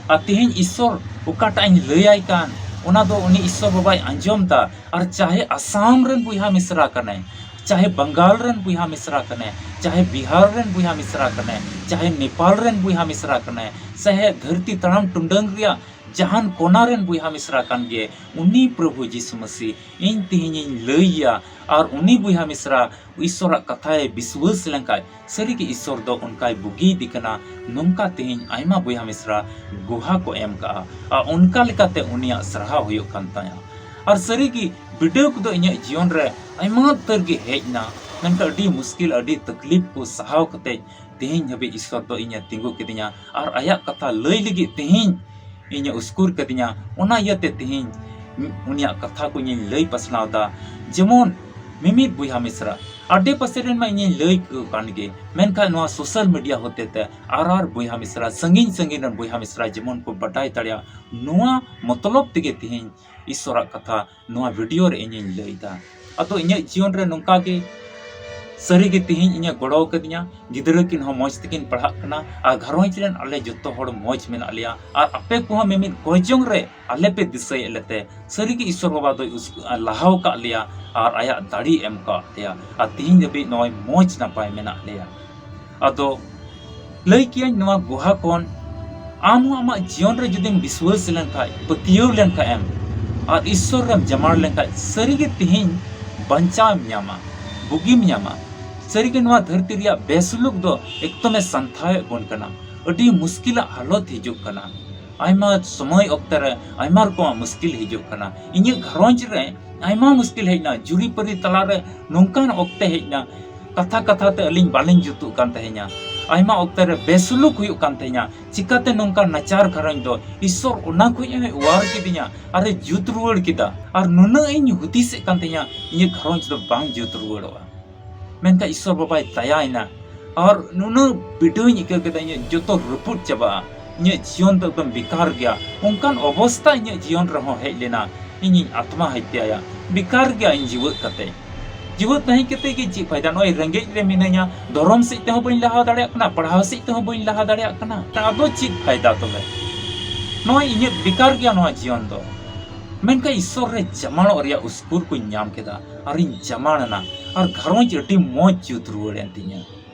ᱟᱨ ᱛᱮᱦᱮᱧ ᱤᱥᱥᱚᱨ ᱚᱠᱟᱴᱟᱜ ᱤᱧ ᱞᱟᱹᱭᱟᱭ ᱠᱟᱱ, ᱚᱱᱟ ᱫᱚ ᱩᱱᱤ ᱤᱥᱥᱚᱨ ᱵᱟᱵᱟᱭ ᱟᱸᱡᱚᱢ ᱮᱫᱟ᱾ ᱟᱨ ᱪᱟᱦᱮ ᱟᱥᱟᱢ ᱨᱮᱱ ᱵᱚᱭᱦᱟ ᱢᱤᱥᱨᱟ ᱠᱟᱱᱟᱭ, ᱪᱟᱦᱮ ᱵᱟᱝᱜᱟᱞ ᱨᱮᱱ ᱵᱚᱭᱦᱟ ᱢᱤᱥᱨᱟ ᱠᱟᱱᱟᱭ, ᱪᱟᱦᱮ ᱵᱤᱦᱟᱨ ᱨᱮᱱ ᱵᱚᱭᱦᱟ ᱢᱤᱥᱨᱟ ᱠᱟᱱᱟᱭ, ᱪᱟᱦᱮ ᱱᱮᱯᱟᱞ ᱨᱮᱱ ᱵᱚᱭᱦᱟ ᱢᱤᱥᱨᱟ ᱠᱟᱱᱟᱭ, ᱪᱟᱦᱮ ᱫᱷᱟᱹᱨᱛᱤ ᱛᱟᱲᱟᱢ ᱴᱩᱰᱟᱹᱝ ᱨᱮᱭᱟᱜ ᱡᱟᱦᱟᱱ ᱠᱚᱱᱟ ᱨᱮᱱ ᱵᱚᱭᱦᱟ ᱢᱤᱥᱨᱟ ᱠᱟᱱ ᱜᱮ, ᱩᱱᱤ ᱯᱨᱚᱵᱷᱩ ᱡᱤᱥᱩ ᱢᱟᱥᱤ ᱤᱧ ᱛᱮᱦᱮᱧᱤᱧ ᱞᱟᱹᱭ ᱟᱭᱟ᱾ ᱟᱨ ᱩᱱᱤ ᱵᱚᱭᱦᱟ ᱢᱤᱥᱨᱟ ᱤᱥᱥᱚᱨᱟᱜ ᱠᱟᱛᱷᱟᱭ ᱵᱤᱥᱣᱟᱹᱥ ᱞᱮᱱᱠᱷᱟᱡ, ᱥᱟᱹᱨᱤᱜᱮ ᱤᱥᱥᱚᱨ ᱫᱚ ᱚᱱᱠᱟᱭ ᱵᱩᱜᱤ ᱤᱫᱤ ᱠᱟᱱᱟ᱾ ᱱᱚᱝᱠᱟ ᱛᱮᱦᱮᱧ ᱟᱭᱢᱟ ᱵᱚᱭᱦᱟ ᱢᱤᱥᱨᱟ ᱜᱚᱦᱟ ᱠᱚ ᱮᱢ ᱠᱟᱜᱼᱟ᱾ ᱟᱨ ᱚᱱᱠᱟ ᱞᱮᱠᱟᱛᱮ ᱩᱱᱤᱭᱟᱜ ᱥᱟᱨᱦᱟᱣ ᱦᱩᱭᱩᱜ ᱠᱟᱱ ᱛᱟᱭᱟ᱾ ᱟᱨ ᱥᱟᱹᱨᱤᱜᱮ ᱵᱤᱰᱟᱹᱣ ᱠᱚᱫᱚ ᱤᱧᱟᱹᱜ ᱡᱤᱭᱚᱱ ᱨᱮ ᱟᱭᱢᱟ ᱩᱛᱟᱹᱨ ᱜᱮ ᱦᱮᱡ ᱮᱱᱟ, ᱢᱮᱱᱠᱷᱟᱱ ᱟᱹᱰᱤ ᱢᱩᱥᱠᱤᱞ, ᱟᱹᱰᱤ ᱛᱟᱠᱞᱤᱯ ᱠᱚ ᱥᱟᱦᱟᱣ ᱠᱟᱛᱮ ᱛᱮᱦᱮᱧ ᱦᱟᱹᱵᱤᱡ ᱤᱥᱥᱚᱨ ᱫᱚ ᱤᱧᱮ ᱛᱤᱸᱜᱩ ᱠᱤᱫᱤᱧᱟ ᱟᱨ ᱟᱭᱟᱜ ᱠᱟᱛᱷᱟ ᱞᱟᱹᱭ ᱞᱟᱹᱜᱤᱫ ᱛᱮᱦᱮᱧ ᱤᱧᱮ ᱩᱥᱠᱩᱨ ᱠᱟᱫᱤᱧᱟ᱾ ᱚᱱᱟ ᱤᱭᱟᱹᱛᱮ ᱛᱮᱦᱮᱧ ᱩᱱᱤᱭᱟᱜ ᱠᱟᱛᱷᱟ ᱠᱚ ᱤᱧᱤᱧ ᱞᱟᱹᱭ ᱯᱟᱥᱱᱟᱣ ᱮᱫᱟ᱾ ᱡᱮᱢᱚᱱ ᱢᱤᱢᱤᱫ ᱵᱚᱭᱦᱟ ᱢᱤᱥᱨᱟ, ᱟᱰᱮ ᱯᱟᱥᱮ ᱨᱮᱱ ᱢᱟ ᱤᱧᱤᱧ ᱞᱟᱹᱭ ᱠᱚ ᱠᱟᱱ ᱜᱮ, ᱢᱮᱱᱠᱷᱟᱱ ᱱᱚᱣᱟ social media ᱦᱚᱛᱮ ᱛᱮ ᱟᱨ ᱟᱨ ᱵᱚᱭᱦᱟ ᱢᱤᱥᱨᱟ, ᱥᱟᱺᱜᱤᱧ ᱥᱟᱺᱜᱤᱧ ᱨᱮᱱ ᱵᱚᱭᱦᱟ ᱢᱤᱥᱨᱟ ᱡᱮᱢᱚᱱ ᱠᱚ ᱵᱟᱰᱟᱭ ᱫᱟᱲᱮᱭᱟᱜ, ᱱᱚᱣᱟ ᱢᱚᱛᱞᱚᱵ ᱛᱮᱜᱮ ᱛᱮᱦᱮᱧ ᱤᱥᱥᱚᱨᱟᱜ ᱠᱟᱛᱷᱟ ᱱᱚᱣᱟ video ᱨᱮ ᱤᱧᱤᱧ ᱞᱟᱹᱭ ᱮᱫᱟ᱾ ᱟᱫᱚ ᱤᱧᱟᱹᱜ ᱡᱤᱭᱚᱱ ᱨᱮ ᱱᱚᱝᱠᱟ ᱜᱮ ᱥᱟᱹᱨᱤ ᱜᱮ ᱛᱮᱦᱮᱧ ᱤᱧᱮ ᱜᱚᱲᱚ ᱟᱠᱟᱫᱤᱧᱟ᱾ ᱜᱤᱫᱽᱨᱟᱹ ᱠᱤᱱ ᱦᱚᱸ ᱢᱚᱡᱽ ᱛᱮᱠᱤᱱ ᱯᱟᱲᱦᱟᱜ ᱠᱟᱱᱟ ᱟᱨ ᱜᱷᱟᱨᱚᱸᱡᱽ ᱨᱮᱱ ᱟᱞᱮ ᱡᱚᱛᱚ ᱦᱚᱲ ᱢᱚᱡᱽ ᱢᱮᱱᱟᱜ ᱞᱮᱭᱟ᱾ ᱟᱨ ᱟᱯᱮ ᱠᱚᱦᱚᱸ ᱢᱤᱢᱤᱫ ᱠᱚᱭ ᱡᱚᱝ ᱨᱮ ᱟᱞᱮ ᱯᱮ ᱫᱤᱥᱟᱹᱭᱮᱫ ᱞᱮᱛᱮ ᱥᱟᱹᱨᱤ ᱜᱮ ᱤᱥᱥᱚᱨ ᱵᱟᱵᱟ ᱫᱚᱭ ᱩᱥ-, ᱞᱟᱦᱟᱣ ᱟᱠᱟᱫ ᱞᱮᱭᱟ ᱟᱨ ᱟᱭᱟᱜ ᱫᱟᱲᱮ ᱮᱢ ᱟᱠᱟᱫ ᱞᱮᱭᱟ᱾ ᱟᱨ ᱛᱮᱦᱮᱧ ᱫᱷᱟᱹᱵᱤᱡ ᱱᱚᱜᱼᱚᱭ ᱢᱚᱡᱽ ᱱᱟᱯᱟᱭ ᱢᱮᱱᱟᱜ ᱞᱮᱭᱟ᱾ ᱟᱫᱚ ᱞᱟᱹᱭ ᱠᱮᱭᱟᱹᱧ ᱱᱚᱣᱟ ᱜᱚᱦᱟ ᱠᱷᱚᱱ ᱟᱢ ᱦᱚᱸ ᱟᱢᱟᱜ ᱡᱤᱭᱚᱱ ᱨᱮ ᱡᱩᱫᱤᱢ ᱵᱤᱥᱣᱟᱹᱥ ᱞᱮᱱᱠᱷᱟᱡ, ᱯᱟᱹᱛᱭᱟᱹᱣ ᱞᱮᱱᱠᱷᱟᱡ ᱮᱢ ᱟᱨ ᱤᱥᱥᱚᱨ ᱨᱮᱢ ᱡᱟᱢᱟᱲ ᱞᱮᱱᱠᱷᱟᱡ ᱥᱟᱹᱨᱤᱜᱮ ᱛᱮᱦᱮᱧ ᱵᱟᱧᱪᱟᱣ ᱮᱢ ᱧᱟᱢᱟ, ᱵᱩᱜᱤᱢ ᱧᱟᱢᱟ᱾ ᱥᱟᱹᱨᱤᱜᱮ ᱱᱚᱣᱟ ᱫᱷᱟᱹᱨᱛᱤ ᱨᱮᱭᱟᱜ ᱵᱮᱥᱩᱞᱩᱠ ᱫᱚ ᱮᱠᱫᱚᱢᱮ ᱥᱟᱱᱛᱷᱟᱣᱮᱫ ᱵᱚᱱ ᱠᱟᱱᱟ᱾ ᱟᱹᱰᱤ ᱢᱩᱥᱠᱤᱞᱟᱜ ᱦᱟᱞᱚᱛ ᱦᱤᱡᱩᱜ ᱠᱟᱱᱟ᱾ ᱟᱭᱢᱟ ᱥᱚᱢᱚᱭ ᱚᱠᱛᱮ ᱨᱮ ᱟᱭᱢᱟ ᱨᱚᱠᱚᱢᱟᱜ ᱢᱩᱥᱠᱤᱞ ᱦᱤᱡᱩᱜ ᱠᱟᱱᱟ᱾ ᱤᱧᱟᱹᱜ ᱜᱷᱟᱨᱚᱸᱡᱽ ᱨᱮ ᱟᱭᱢᱟ ᱢᱩᱥᱠᱤᱞ ᱦᱮᱡ ᱮᱱᱟ᱾ ᱡᱩᱨᱤᱯᱟᱹᱨᱤ ᱛᱟᱞᱟᱨᱮ ᱱᱚᱝᱠᱟᱱ ᱚᱠᱛᱮ ᱦᱮᱡ ᱮᱱᱟ, ᱠᱟᱛᱷᱟ ᱠᱟᱛᱷᱟ ᱛᱮ ᱟᱹᱞᱤᱧ ᱵᱟᱹᱞᱤᱧ ᱡᱩᱛᱩᱜ ᱠᱟᱱ ᱛᱟᱦᱮᱸᱧᱟ᱾ ᱟᱭᱢᱟ ᱚᱠᱛᱮ ᱨᱮ ᱵᱮᱥᱩᱞᱩᱠ ᱦᱩᱭᱩᱜ ᱠᱟᱱ ᱛᱟᱦᱮᱸᱧᱟ᱾ ᱪᱤᱠᱟᱛᱮ ᱱᱚᱝᱠᱟ ᱱᱟᱪᱟᱨ ᱜᱷᱟᱨᱚᱸᱡᱽ ᱫᱚ? ᱤᱥᱥᱚᱨ ᱚᱱᱟ ᱠᱷᱚᱱ ᱦᱚᱸᱭ ᱚᱣᱟᱨ ᱠᱤᱫᱤᱧᱟ ᱟᱨᱮ ᱡᱩᱛ ᱨᱩᱣᱟᱹᱲ ᱠᱮᱫᱟ᱾ ᱟᱨ ᱱᱩᱱᱟᱹᱜ ᱤᱧ ᱦᱩᱫᱤᱥᱮᱫ ᱠᱟᱱ ᱛᱟᱦᱮᱸᱧᱟ, ᱤᱧᱟᱹᱜ ᱜᱷᱟᱨᱚᱸᱡᱽ ᱫᱚ ᱵᱟᱝ ᱡᱩᱛ ᱨᱩᱣᱟᱹᱲᱚᱜᱼᱟ᱾ ᱢᱮᱱᱠᱷᱟᱱ ᱤᱥᱥᱚᱨ ᱵᱟᱵᱟᱭ ᱫᱟᱭᱟᱭᱮᱱᱟ᱾ ᱟᱨ ᱱᱩᱱᱟᱹᱜ ᱵᱤᱰᱟᱹᱣᱤᱧ ᱟᱹᱭᱠᱟᱹᱣ ᱠᱮᱫᱟ, ᱤᱧᱟᱹᱜ ᱡᱚᱛᱚ ᱨᱟᱹᱯᱩᱫ ᱪᱟᱵᱟᱜᱼᱟ, ᱤᱧᱟᱹᱜ ᱡᱤᱭᱚᱱ ᱫᱚ ᱮᱠᱫᱚᱢ ᱵᱮᱠᱟᱨ ᱜᱮᱭᱟ᱾ ᱚᱱᱠᱟᱱ ᱚᱵᱚᱥᱛᱟ ᱤᱧᱟᱹᱜ ᱡᱤᱭᱚᱱ ᱨᱮᱦᱚᱸ ᱦᱮᱡ ᱞᱮᱱᱟ, ᱤᱧᱤᱧ ᱟᱛᱢᱟ ᱦᱚᱛᱭᱟᱭᱟ, ᱵᱮᱠᱟᱨ ᱜᱮᱭᱟ ᱤᱧ ᱡᱤᱣᱮᱫ ᱠᱟᱛᱮ᱾ ᱡᱤᱣᱮᱫ ᱛᱟᱦᱮᱸ ᱠᱟᱛᱮ ᱜᱮ ᱪᱮᱫ ᱯᱷᱟᱭᱫᱟ? ᱱᱚᱜᱼᱚᱭ ᱨᱮᱸᱜᱮᱡ ᱨᱮ ᱢᱤᱱᱟᱹᱧᱟ, ᱫᱷᱚᱨᱚᱢ ᱥᱮᱫ ᱛᱮᱦᱚᱸ ᱵᱟᱹᱧ ᱞᱟᱦᱟ ᱫᱟᱲᱮᱭᱟᱜ ᱠᱟᱱᱟ, ᱯᱟᱲᱦᱟᱣ ᱥᱮᱫ ᱛᱮᱦᱚᱸ ᱵᱟᱹᱧ ᱞᱟᱦᱟ ᱫᱟᱲᱮᱭᱟᱜ ᱠᱟᱱᱟ, ᱟᱫᱚ ᱪᱮᱫ ᱯᱷᱟᱭᱫᱟ ᱛᱚᱵᱮ? ᱱᱚᱜᱼᱚᱭ ᱤᱧᱟᱹᱜ ᱵᱮᱠᱟᱨ ᱜᱮᱭᱟ ᱱᱚᱣᱟ ᱡᱤᱭᱚᱱ ᱫᱚ᱾ ᱢᱮᱱᱠᱷᱟᱱ ᱤᱥᱥᱚᱨ ᱨᱮ ᱡᱟᱢᱟᱲᱚᱜ ᱨᱮᱭᱟᱜ ᱩᱥᱠᱩᱨ ᱠᱚᱧ ᱧᱟᱢ ᱠᱮᱫᱟ ᱟᱨᱤᱧ ᱡᱟᱢᱟᱲ ᱮᱱᱟ, ᱟᱨ ᱜᱷᱟᱨᱚᱸᱡᱽ ᱟᱹᱰᱤ ᱢᱚᱡᱽ ᱡᱩᱛ ᱨᱩᱣᱟᱹᱲ ᱮᱱ ᱛᱤᱧᱟ᱾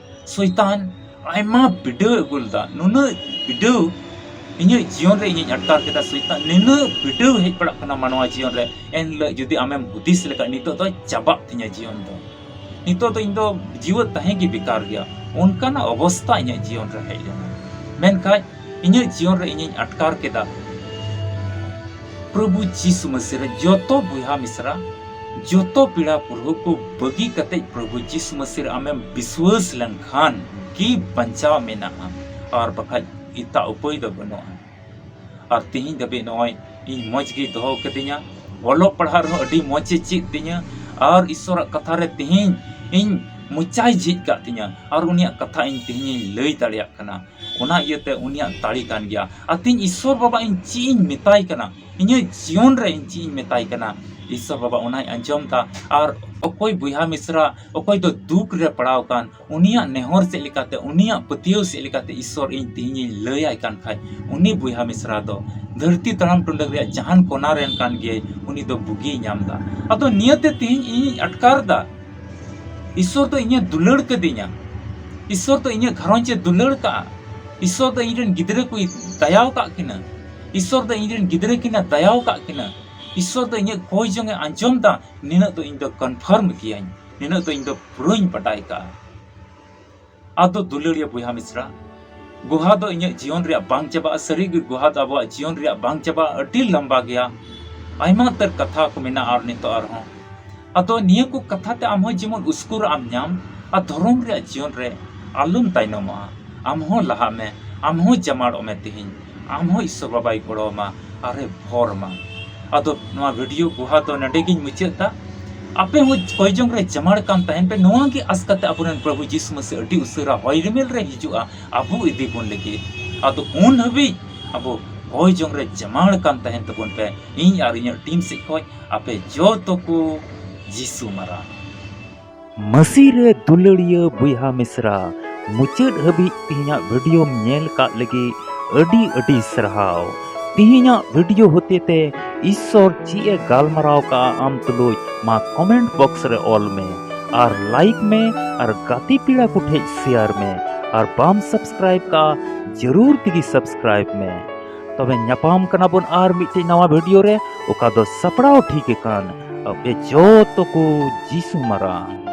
ᱥᱚᱭᱛᱟᱱ ᱟᱭᱢᱟ ᱵᱤᱰᱟᱹᱣ ᱟᱹᱜᱩ ᱞᱮᱫᱟ, ᱱᱩᱱᱟᱹᱜ ᱵᱤᱰᱟᱹᱣ ᱤᱧᱟᱹᱜ ᱡᱤᱭᱚᱱ ᱨᱮ ᱤᱧᱤᱧ ᱟᱴᱠᱟᱨ ᱠᱮᱫᱟ᱾ ᱥᱚᱭᱛᱟᱱ ᱱᱩᱱᱟᱹᱜ ᱵᱤᱰᱟᱹᱣ ᱦᱮᱡ ᱯᱟᱲᱟᱜ ᱠᱟᱱᱟ ᱢᱟᱱᱣᱟ ᱡᱤᱭᱚᱱ ᱨᱮ, ᱮᱱ ᱦᱤᱞᱳᱜ ᱡᱩᱫᱤ ᱟᱢᱮᱢ ᱦᱩᱫᱤᱥ ᱞᱮᱠᱷᱟᱡ ᱱᱤᱛᱚᱜ ᱫᱚ ᱪᱟᱵᱟᱜ ᱛᱤᱧᱟ ᱡᱤᱭᱚᱱ ᱫᱚ, ᱱᱤᱛᱚᱜ ᱫᱚ ᱤᱧ ᱫᱚ ᱡᱤᱣᱮᱫ ᱛᱟᱦᱮᱸ ᱜᱮ ᱵᱮᱠᱟᱨ ᱜᱮᱭᱟ, ᱚᱱᱠᱟᱱᱟᱜ ᱚᱵᱚᱥᱛᱟ ᱤᱧᱟᱹᱜ ᱡᱤᱭᱚᱱ ᱨᱮ ᱦᱮᱡ ᱞᱮᱱᱟ᱾ ᱢᱮᱱᱠᱷᱟᱡ ᱤᱧᱟᱹᱜ ᱡᱤᱭᱚᱱ ᱨᱮ ᱤᱧᱤᱧ ᱟᱴᱠᱟᱨ ᱠᱮᱫᱟ, ᱯᱨᱚᱵᱷᱩ ᱡᱤᱥᱩ ᱢᱟᱹᱥᱤ ᱨᱮ ᱡᱚᱛᱚ ᱵᱚᱭᱦᱟ ᱢᱤᱥᱨᱟ, ᱡᱚᱛᱚ ᱯᱮᱲᱟ ᱯᱩᱨᱵᱷᱩ ᱠᱚ ᱵᱟᱹᱜᱤ ᱠᱟᱛᱮ ᱯᱨᱚᱵᱷᱩ ᱡᱤᱥᱩ ᱢᱟᱹᱥᱤ ᱨᱮ ᱟᱢᱮᱢ ᱵᱤᱥᱣᱟᱹᱥ ᱞᱮᱱᱠᱷᱟᱱ ᱜᱮ ᱵᱟᱧᱪᱟᱣ ᱢᱮᱱᱟᱜᱼᱟ, ᱟᱨ ᱵᱟᱠᱷᱟᱡ ᱮᱴᱟᱜ ᱩᱯᱟᱹᱭ ᱫᱚ ᱵᱟᱹᱱᱩᱜᱼᱟ᱾ ᱟᱨ ᱛᱤᱦᱤᱧ ᱫᱷᱟᱹᱵᱤᱡ ᱱᱚᱜᱼᱚᱭ ᱤᱧ ᱢᱚᱡᱽ ᱜᱮᱭ ᱫᱚᱦᱚ ᱠᱟᱹᱫᱤᱧᱟ, ᱚᱞᱚᱜ ᱯᱟᱲᱦᱟᱜ ᱨᱮᱦᱚᱸ ᱟᱹᱰᱤ ᱢᱚᱡᱽ ᱮ ᱪᱮᱫ ᱫᱤᱧᱟ, ᱟᱨ ᱤᱥᱥᱚᱨᱟᱜ ᱠᱟᱛᱷᱟ ᱨᱮ ᱛᱤᱦᱤᱧ ᱤᱧ ᱢᱚᱪᱟᱭ ᱡᱷᱤᱡ ᱠᱟᱜ ᱛᱤᱧᱟ, ᱟᱨ ᱩᱱᱤᱭᱟᱜ ᱠᱟᱛᱷᱟ ᱤᱧ ᱛᱤᱦᱤᱧ ᱤᱧ ᱞᱟᱹᱭ ᱫᱟᱲᱮᱭᱟᱜ ᱠᱟᱱᱟ᱾ ᱚᱱᱟ ᱤᱭᱟᱹᱛᱮ ᱩᱱᱤᱭᱟᱜ ᱫᱟᱲᱮ ᱠᱟᱱ ᱜᱮᱭᱟ᱾ ᱟᱨ ᱛᱤᱦᱤᱧ ᱤᱥᱥᱚᱨ ᱵᱟᱵᱟ ᱤᱧ ᱪᱮᱫ ᱤᱧ ᱢᱮᱛᱟᱭ ᱠᱟᱱᱟ, ᱤᱧᱟᱹᱜ ᱡᱤᱭᱚᱱ ᱨᱮ ᱤᱧ ᱪᱮᱫ ᱤᱧ ᱢᱮᱛᱟᱭ ᱠᱟᱱᱟ, ᱤᱥᱥᱚᱨ ᱵᱟᱵᱟ ᱚᱱᱟᱭ ᱟᱸᱡᱚᱢ ᱫᱟ᱾ ᱟᱨ ᱚᱠᱚᱭ ᱵᱚᱭᱦᱟ ᱢᱤᱥᱨᱟ, ᱚᱠᱚᱭ ᱫᱚ ᱫᱩᱠ ᱨᱮ ᱯᱟᱲᱟᱣ ᱠᱟᱱ, ᱩᱱᱤᱭᱟᱜ ᱱᱮᱦᱚᱨ ᱪᱮᱫ ᱞᱮᱠᱟᱛᱮ, ᱩᱱᱤᱭᱟᱜ ᱯᱟᱹᱛᱭᱟᱹᱣ ᱪᱮᱫ ᱞᱮᱠᱟᱛᱮ ᱤᱥᱥᱚᱨ ᱤᱧ ᱛᱤᱦᱤᱧ ᱤᱧ ᱞᱟᱹᱭ ᱟᱭ ᱠᱟᱱ ᱠᱷᱟᱡ, ᱩᱱᱤ ᱵᱚᱭᱦᱟ ᱢᱤᱥᱨᱟ ᱫᱚ ᱫᱷᱟᱹᱨᱛᱤ ᱛᱟᱲᱟᱢ ᱴᱩᱰᱟᱹ ᱨᱮᱭᱟᱜ ᱡᱟᱦᱟᱱ ᱠᱚᱱᱟ ᱨᱮᱱ ᱠᱟᱱ ᱜᱮᱭᱟᱭ, ᱩᱱᱤ ᱫᱚ ᱵᱩᱜᱤᱭ ᱧᱟᱢ ᱫᱟ᱾ ᱟᱫᱚ ᱱᱤᱭᱟᱹᱛᱮ ᱛᱤᱦᱤᱧ ᱤᱧᱤᱧ ᱟᱴᱠᱟᱨ ᱫᱟ, ᱤᱥᱥᱚᱨ ᱫᱚ ᱤᱧᱮ ᱫᱩᱞᱟᱹᱲ ᱠᱟᱹᱫᱤᱧᱟ, ᱤᱥᱥᱚᱨ ᱫᱚ ᱤᱧᱟᱹᱜ ᱜᱷᱟᱨᱚᱸᱡᱽ ᱮ ᱫᱩᱞᱟᱹᱲ ᱠᱟᱜᱼᱟ, ᱤᱥᱥᱚᱨ ᱫᱚ ᱤᱧ ᱨᱮᱱ ᱜᱤᱫᱽᱨᱟᱹ ᱠᱚᱭ ᱫᱟᱭᱟᱣ ᱠᱟᱜ ᱠᱤᱱᱟ, ᱤᱥᱥᱚᱨ ᱫᱚ ᱤᱧ ᱨᱮᱱ ᱜᱤᱫᱽᱨᱟᱹ ᱠᱤᱱᱟ ᱫᱟᱭᱟᱣ ᱠᱟᱜ ᱠᱤᱱᱟ, ᱤᱥᱥᱚᱨ ᱫᱚ ᱤᱧᱟᱹᱜ ᱠᱚᱭ ᱡᱚᱝ ᱮ ᱟᱸᱡᱚᱢ ᱫᱟ, ᱱᱤᱱᱟᱹᱜ ᱫᱚ ᱤᱧ ᱫᱚ confirm ᱜᱤᱭᱟᱹᱧ, ᱱᱤᱱᱟᱹᱜ ᱫᱚ ᱤᱧ ᱫᱚ ᱯᱩᱨᱟᱹᱧ ᱵᱟᱰᱟᱭ ᱠᱟᱜᱼᱟ᱾ ᱟᱫᱚ ᱫᱩᱞᱟᱹᱲᱤᱭᱟᱹ ᱵᱚᱭᱦᱟ ᱢᱤᱥᱨᱟ, ᱜᱩᱦᱟ ᱫᱚ ᱤᱧᱟᱹᱜ ᱡᱤᱭᱚᱱ ᱨᱮᱭᱟᱜ ᱵᱟᱝ ᱪᱟᱵᱟᱜᱼᱟ᱾ ᱥᱟᱹᱨᱤ ᱜᱮ ᱜᱩᱦᱟ ᱫᱚ ᱟᱵᱚᱣᱟᱜ ᱡᱤᱭᱚᱱ ᱨᱮᱭᱟᱜ ᱵᱟᱝ ᱪᱟᱵᱟᱜᱼᱟ, ᱟᱹᱰᱤ ᱞᱟᱢᱵᱟ ᱜᱮᱭᱟ, ᱟᱭᱢᱟ ᱩᱛᱟᱹᱨ ᱠᱟᱛᱷᱟ ᱠᱚ ᱢᱮᱱᱟᱜᱼᱟ ᱟᱨ ᱱᱤᱛᱚᱜ ᱟᱨᱦᱚᱸ᱾ ᱟᱫᱚ ᱱᱤᱭᱟᱹ ᱠᱚ ᱠᱟᱛᱷᱟ ᱛᱮ ᱟᱢ ᱦᱚᱸ ᱡᱮᱢᱚᱱ ᱩᱥᱠᱩᱨ ᱟᱢ ᱧᱟᱢ ᱟᱨ ᱫᱷᱚᱨᱚᱢ ᱨᱮᱭᱟᱜ ᱡᱤᱭᱚᱱ ᱨᱮ ᱟᱞᱚᱢ ᱛᱟᱭᱱᱚᱢᱚᱜᱼᱟ᱾ ᱟᱢ ᱦᱚᱸ ᱞᱟᱦᱟᱜ ᱢᱮ, ᱟᱢ ᱦᱚᱸ ᱡᱟᱢᱟᱲᱚᱜ ᱢᱮ ᱛᱤᱦᱤᱧ, ᱟᱢ ᱦᱚᱸ ᱤᱥᱥᱚᱨ ᱵᱟᱵᱟᱭ ᱜᱚᱲᱚ ᱟᱢᱟ ᱟᱨᱮ ᱵᱷᱚᱨ ᱟᱢᱟ᱾ ᱟᱫᱚ ᱱᱚᱣᱟ video ᱜᱩᱦᱟ ᱫᱚ ᱱᱚᱰᱮ ᱜᱤᱧ ᱢᱩᱪᱟᱹᱫ ᱫᱟ᱾ ᱟᱯᱮ ᱦᱚᱸ ᱠᱚᱭ ᱡᱚᱝ ᱨᱮ ᱡᱟᱢᱟᱲ ᱠᱟᱱ ᱛᱟᱦᱮᱱ ᱯᱮ, ᱱᱚᱣᱟ ᱜᱮ ᱟᱥ ᱠᱟᱛᱮ ᱟᱵᱚᱨᱮᱱ ᱯᱨᱚᱵᱷᱩ ᱡᱤᱥᱩ ᱢᱟᱹᱥᱤ ᱟᱹᱰᱤ ᱩᱥᱟᱹᱨᱟ ᱦᱚᱭ ᱨᱤᱢᱤᱞ ᱨᱮ ᱦᱤᱡᱩᱜᱼᱟ, ᱟᱵᱚ ᱤᱫᱤ ᱵᱚᱱ ᱞᱟᱹᱜᱤᱫ᱾ ᱟᱫᱚ ᱩᱱ ᱦᱟᱹᱵᱤᱡ ᱟᱵᱚ ᱠᱚᱭ ᱡᱚᱝ ᱨᱮ ᱡᱟᱢᱟᱲ ᱠᱟᱱ ᱛᱟᱦᱮᱱ ᱛᱟᱵᱚᱱ ᱯᱮ᱾ ᱤᱧ ᱟᱨ ᱤᱧᱟᱹᱜ team ᱥᱮᱫ ᱠᱷᱚᱱ ᱟᱯᱮ ᱡᱚᱛᱚ ᱠᱚ ᱡᱤᱥᱩ ᱢᱟᱨᱟᱝ᱾ ᱢᱟᱹᱥᱤ ᱨᱮ ᱫᱩᱞᱟᱹᱲᱤᱭᱟᱹ ᱵᱚᱭᱦᱟ ᱢᱤᱥᱨᱟ, ᱢᱩᱪᱟᱹᱫ ᱦᱟᱹᱵᱤᱡ ᱛᱤᱦᱤᱧᱟᱜ ᱵᱷᱤᱰᱤᱭᱳᱢ ᱧᱮᱞ ᱠᱟᱜ ᱞᱟᱹᱜᱤᱫ ᱟᱹᱰᱤ ᱟᱹᱰᱤ ᱥᱟᱨᱦᱟᱣ᱾ ᱛᱤᱦᱤᱧᱟᱜ ᱵᱷᱤᱰᱤᱭᱳ ᱦᱚᱛᱮᱛᱮ ᱤᱥᱥᱚᱨ ᱪᱮᱫ ᱮ ᱜᱟᱞᱢᱟᱨᱟᱣ ᱠᱟᱜᱼᱟ ᱟᱢ ᱛᱩᱞᱩᱡ, ᱢᱟ ᱠᱚᱢᱮᱱᱴ ᱵᱚᱠᱥ ᱨᱮ ᱚᱞ ᱢᱮ ᱟᱨ ᱞᱟᱭᱤᱠ ᱢᱮ ᱟᱨ ᱜᱟᱛᱮ ᱯᱮᱲᱟ ᱠᱚ ᱴᱷᱮᱡ ᱥᱮᱭᱟᱨ ᱢᱮ᱾ ᱟᱨ ᱵᱟᱢ ᱥᱟᱵᱥᱠᱨᱟᱭᱤᱵ ᱠᱟᱜᱼᱟ, ᱡᱟᱹᱨᱩᱲ ᱛᱮᱜᱮ ᱥᱟᱵᱥᱠᱨᱟᱭᱤᱵ ᱢᱮ᱾ ᱛᱚᱵᱮ ᱧᱟᱯᱟᱢ ᱠᱟᱱᱟ ᱵᱚᱱ ᱟᱨ ᱢᱤᱫᱴᱮᱡ ᱱᱟᱣᱟ ᱵᱷᱤᱰᱤᱭᱳ ᱨᱮ, ᱚᱠᱟ ᱫᱚ ᱥᱟᱯᱲᱟᱣ ᱴᱷᱤᱠ ᱟᱠᱟᱱ ᱟᱯᱮ ᱡᱚᱛᱚ ᱠᱚ ᱡᱤᱥᱩ ᱢᱟᱨᱟᱝ᱾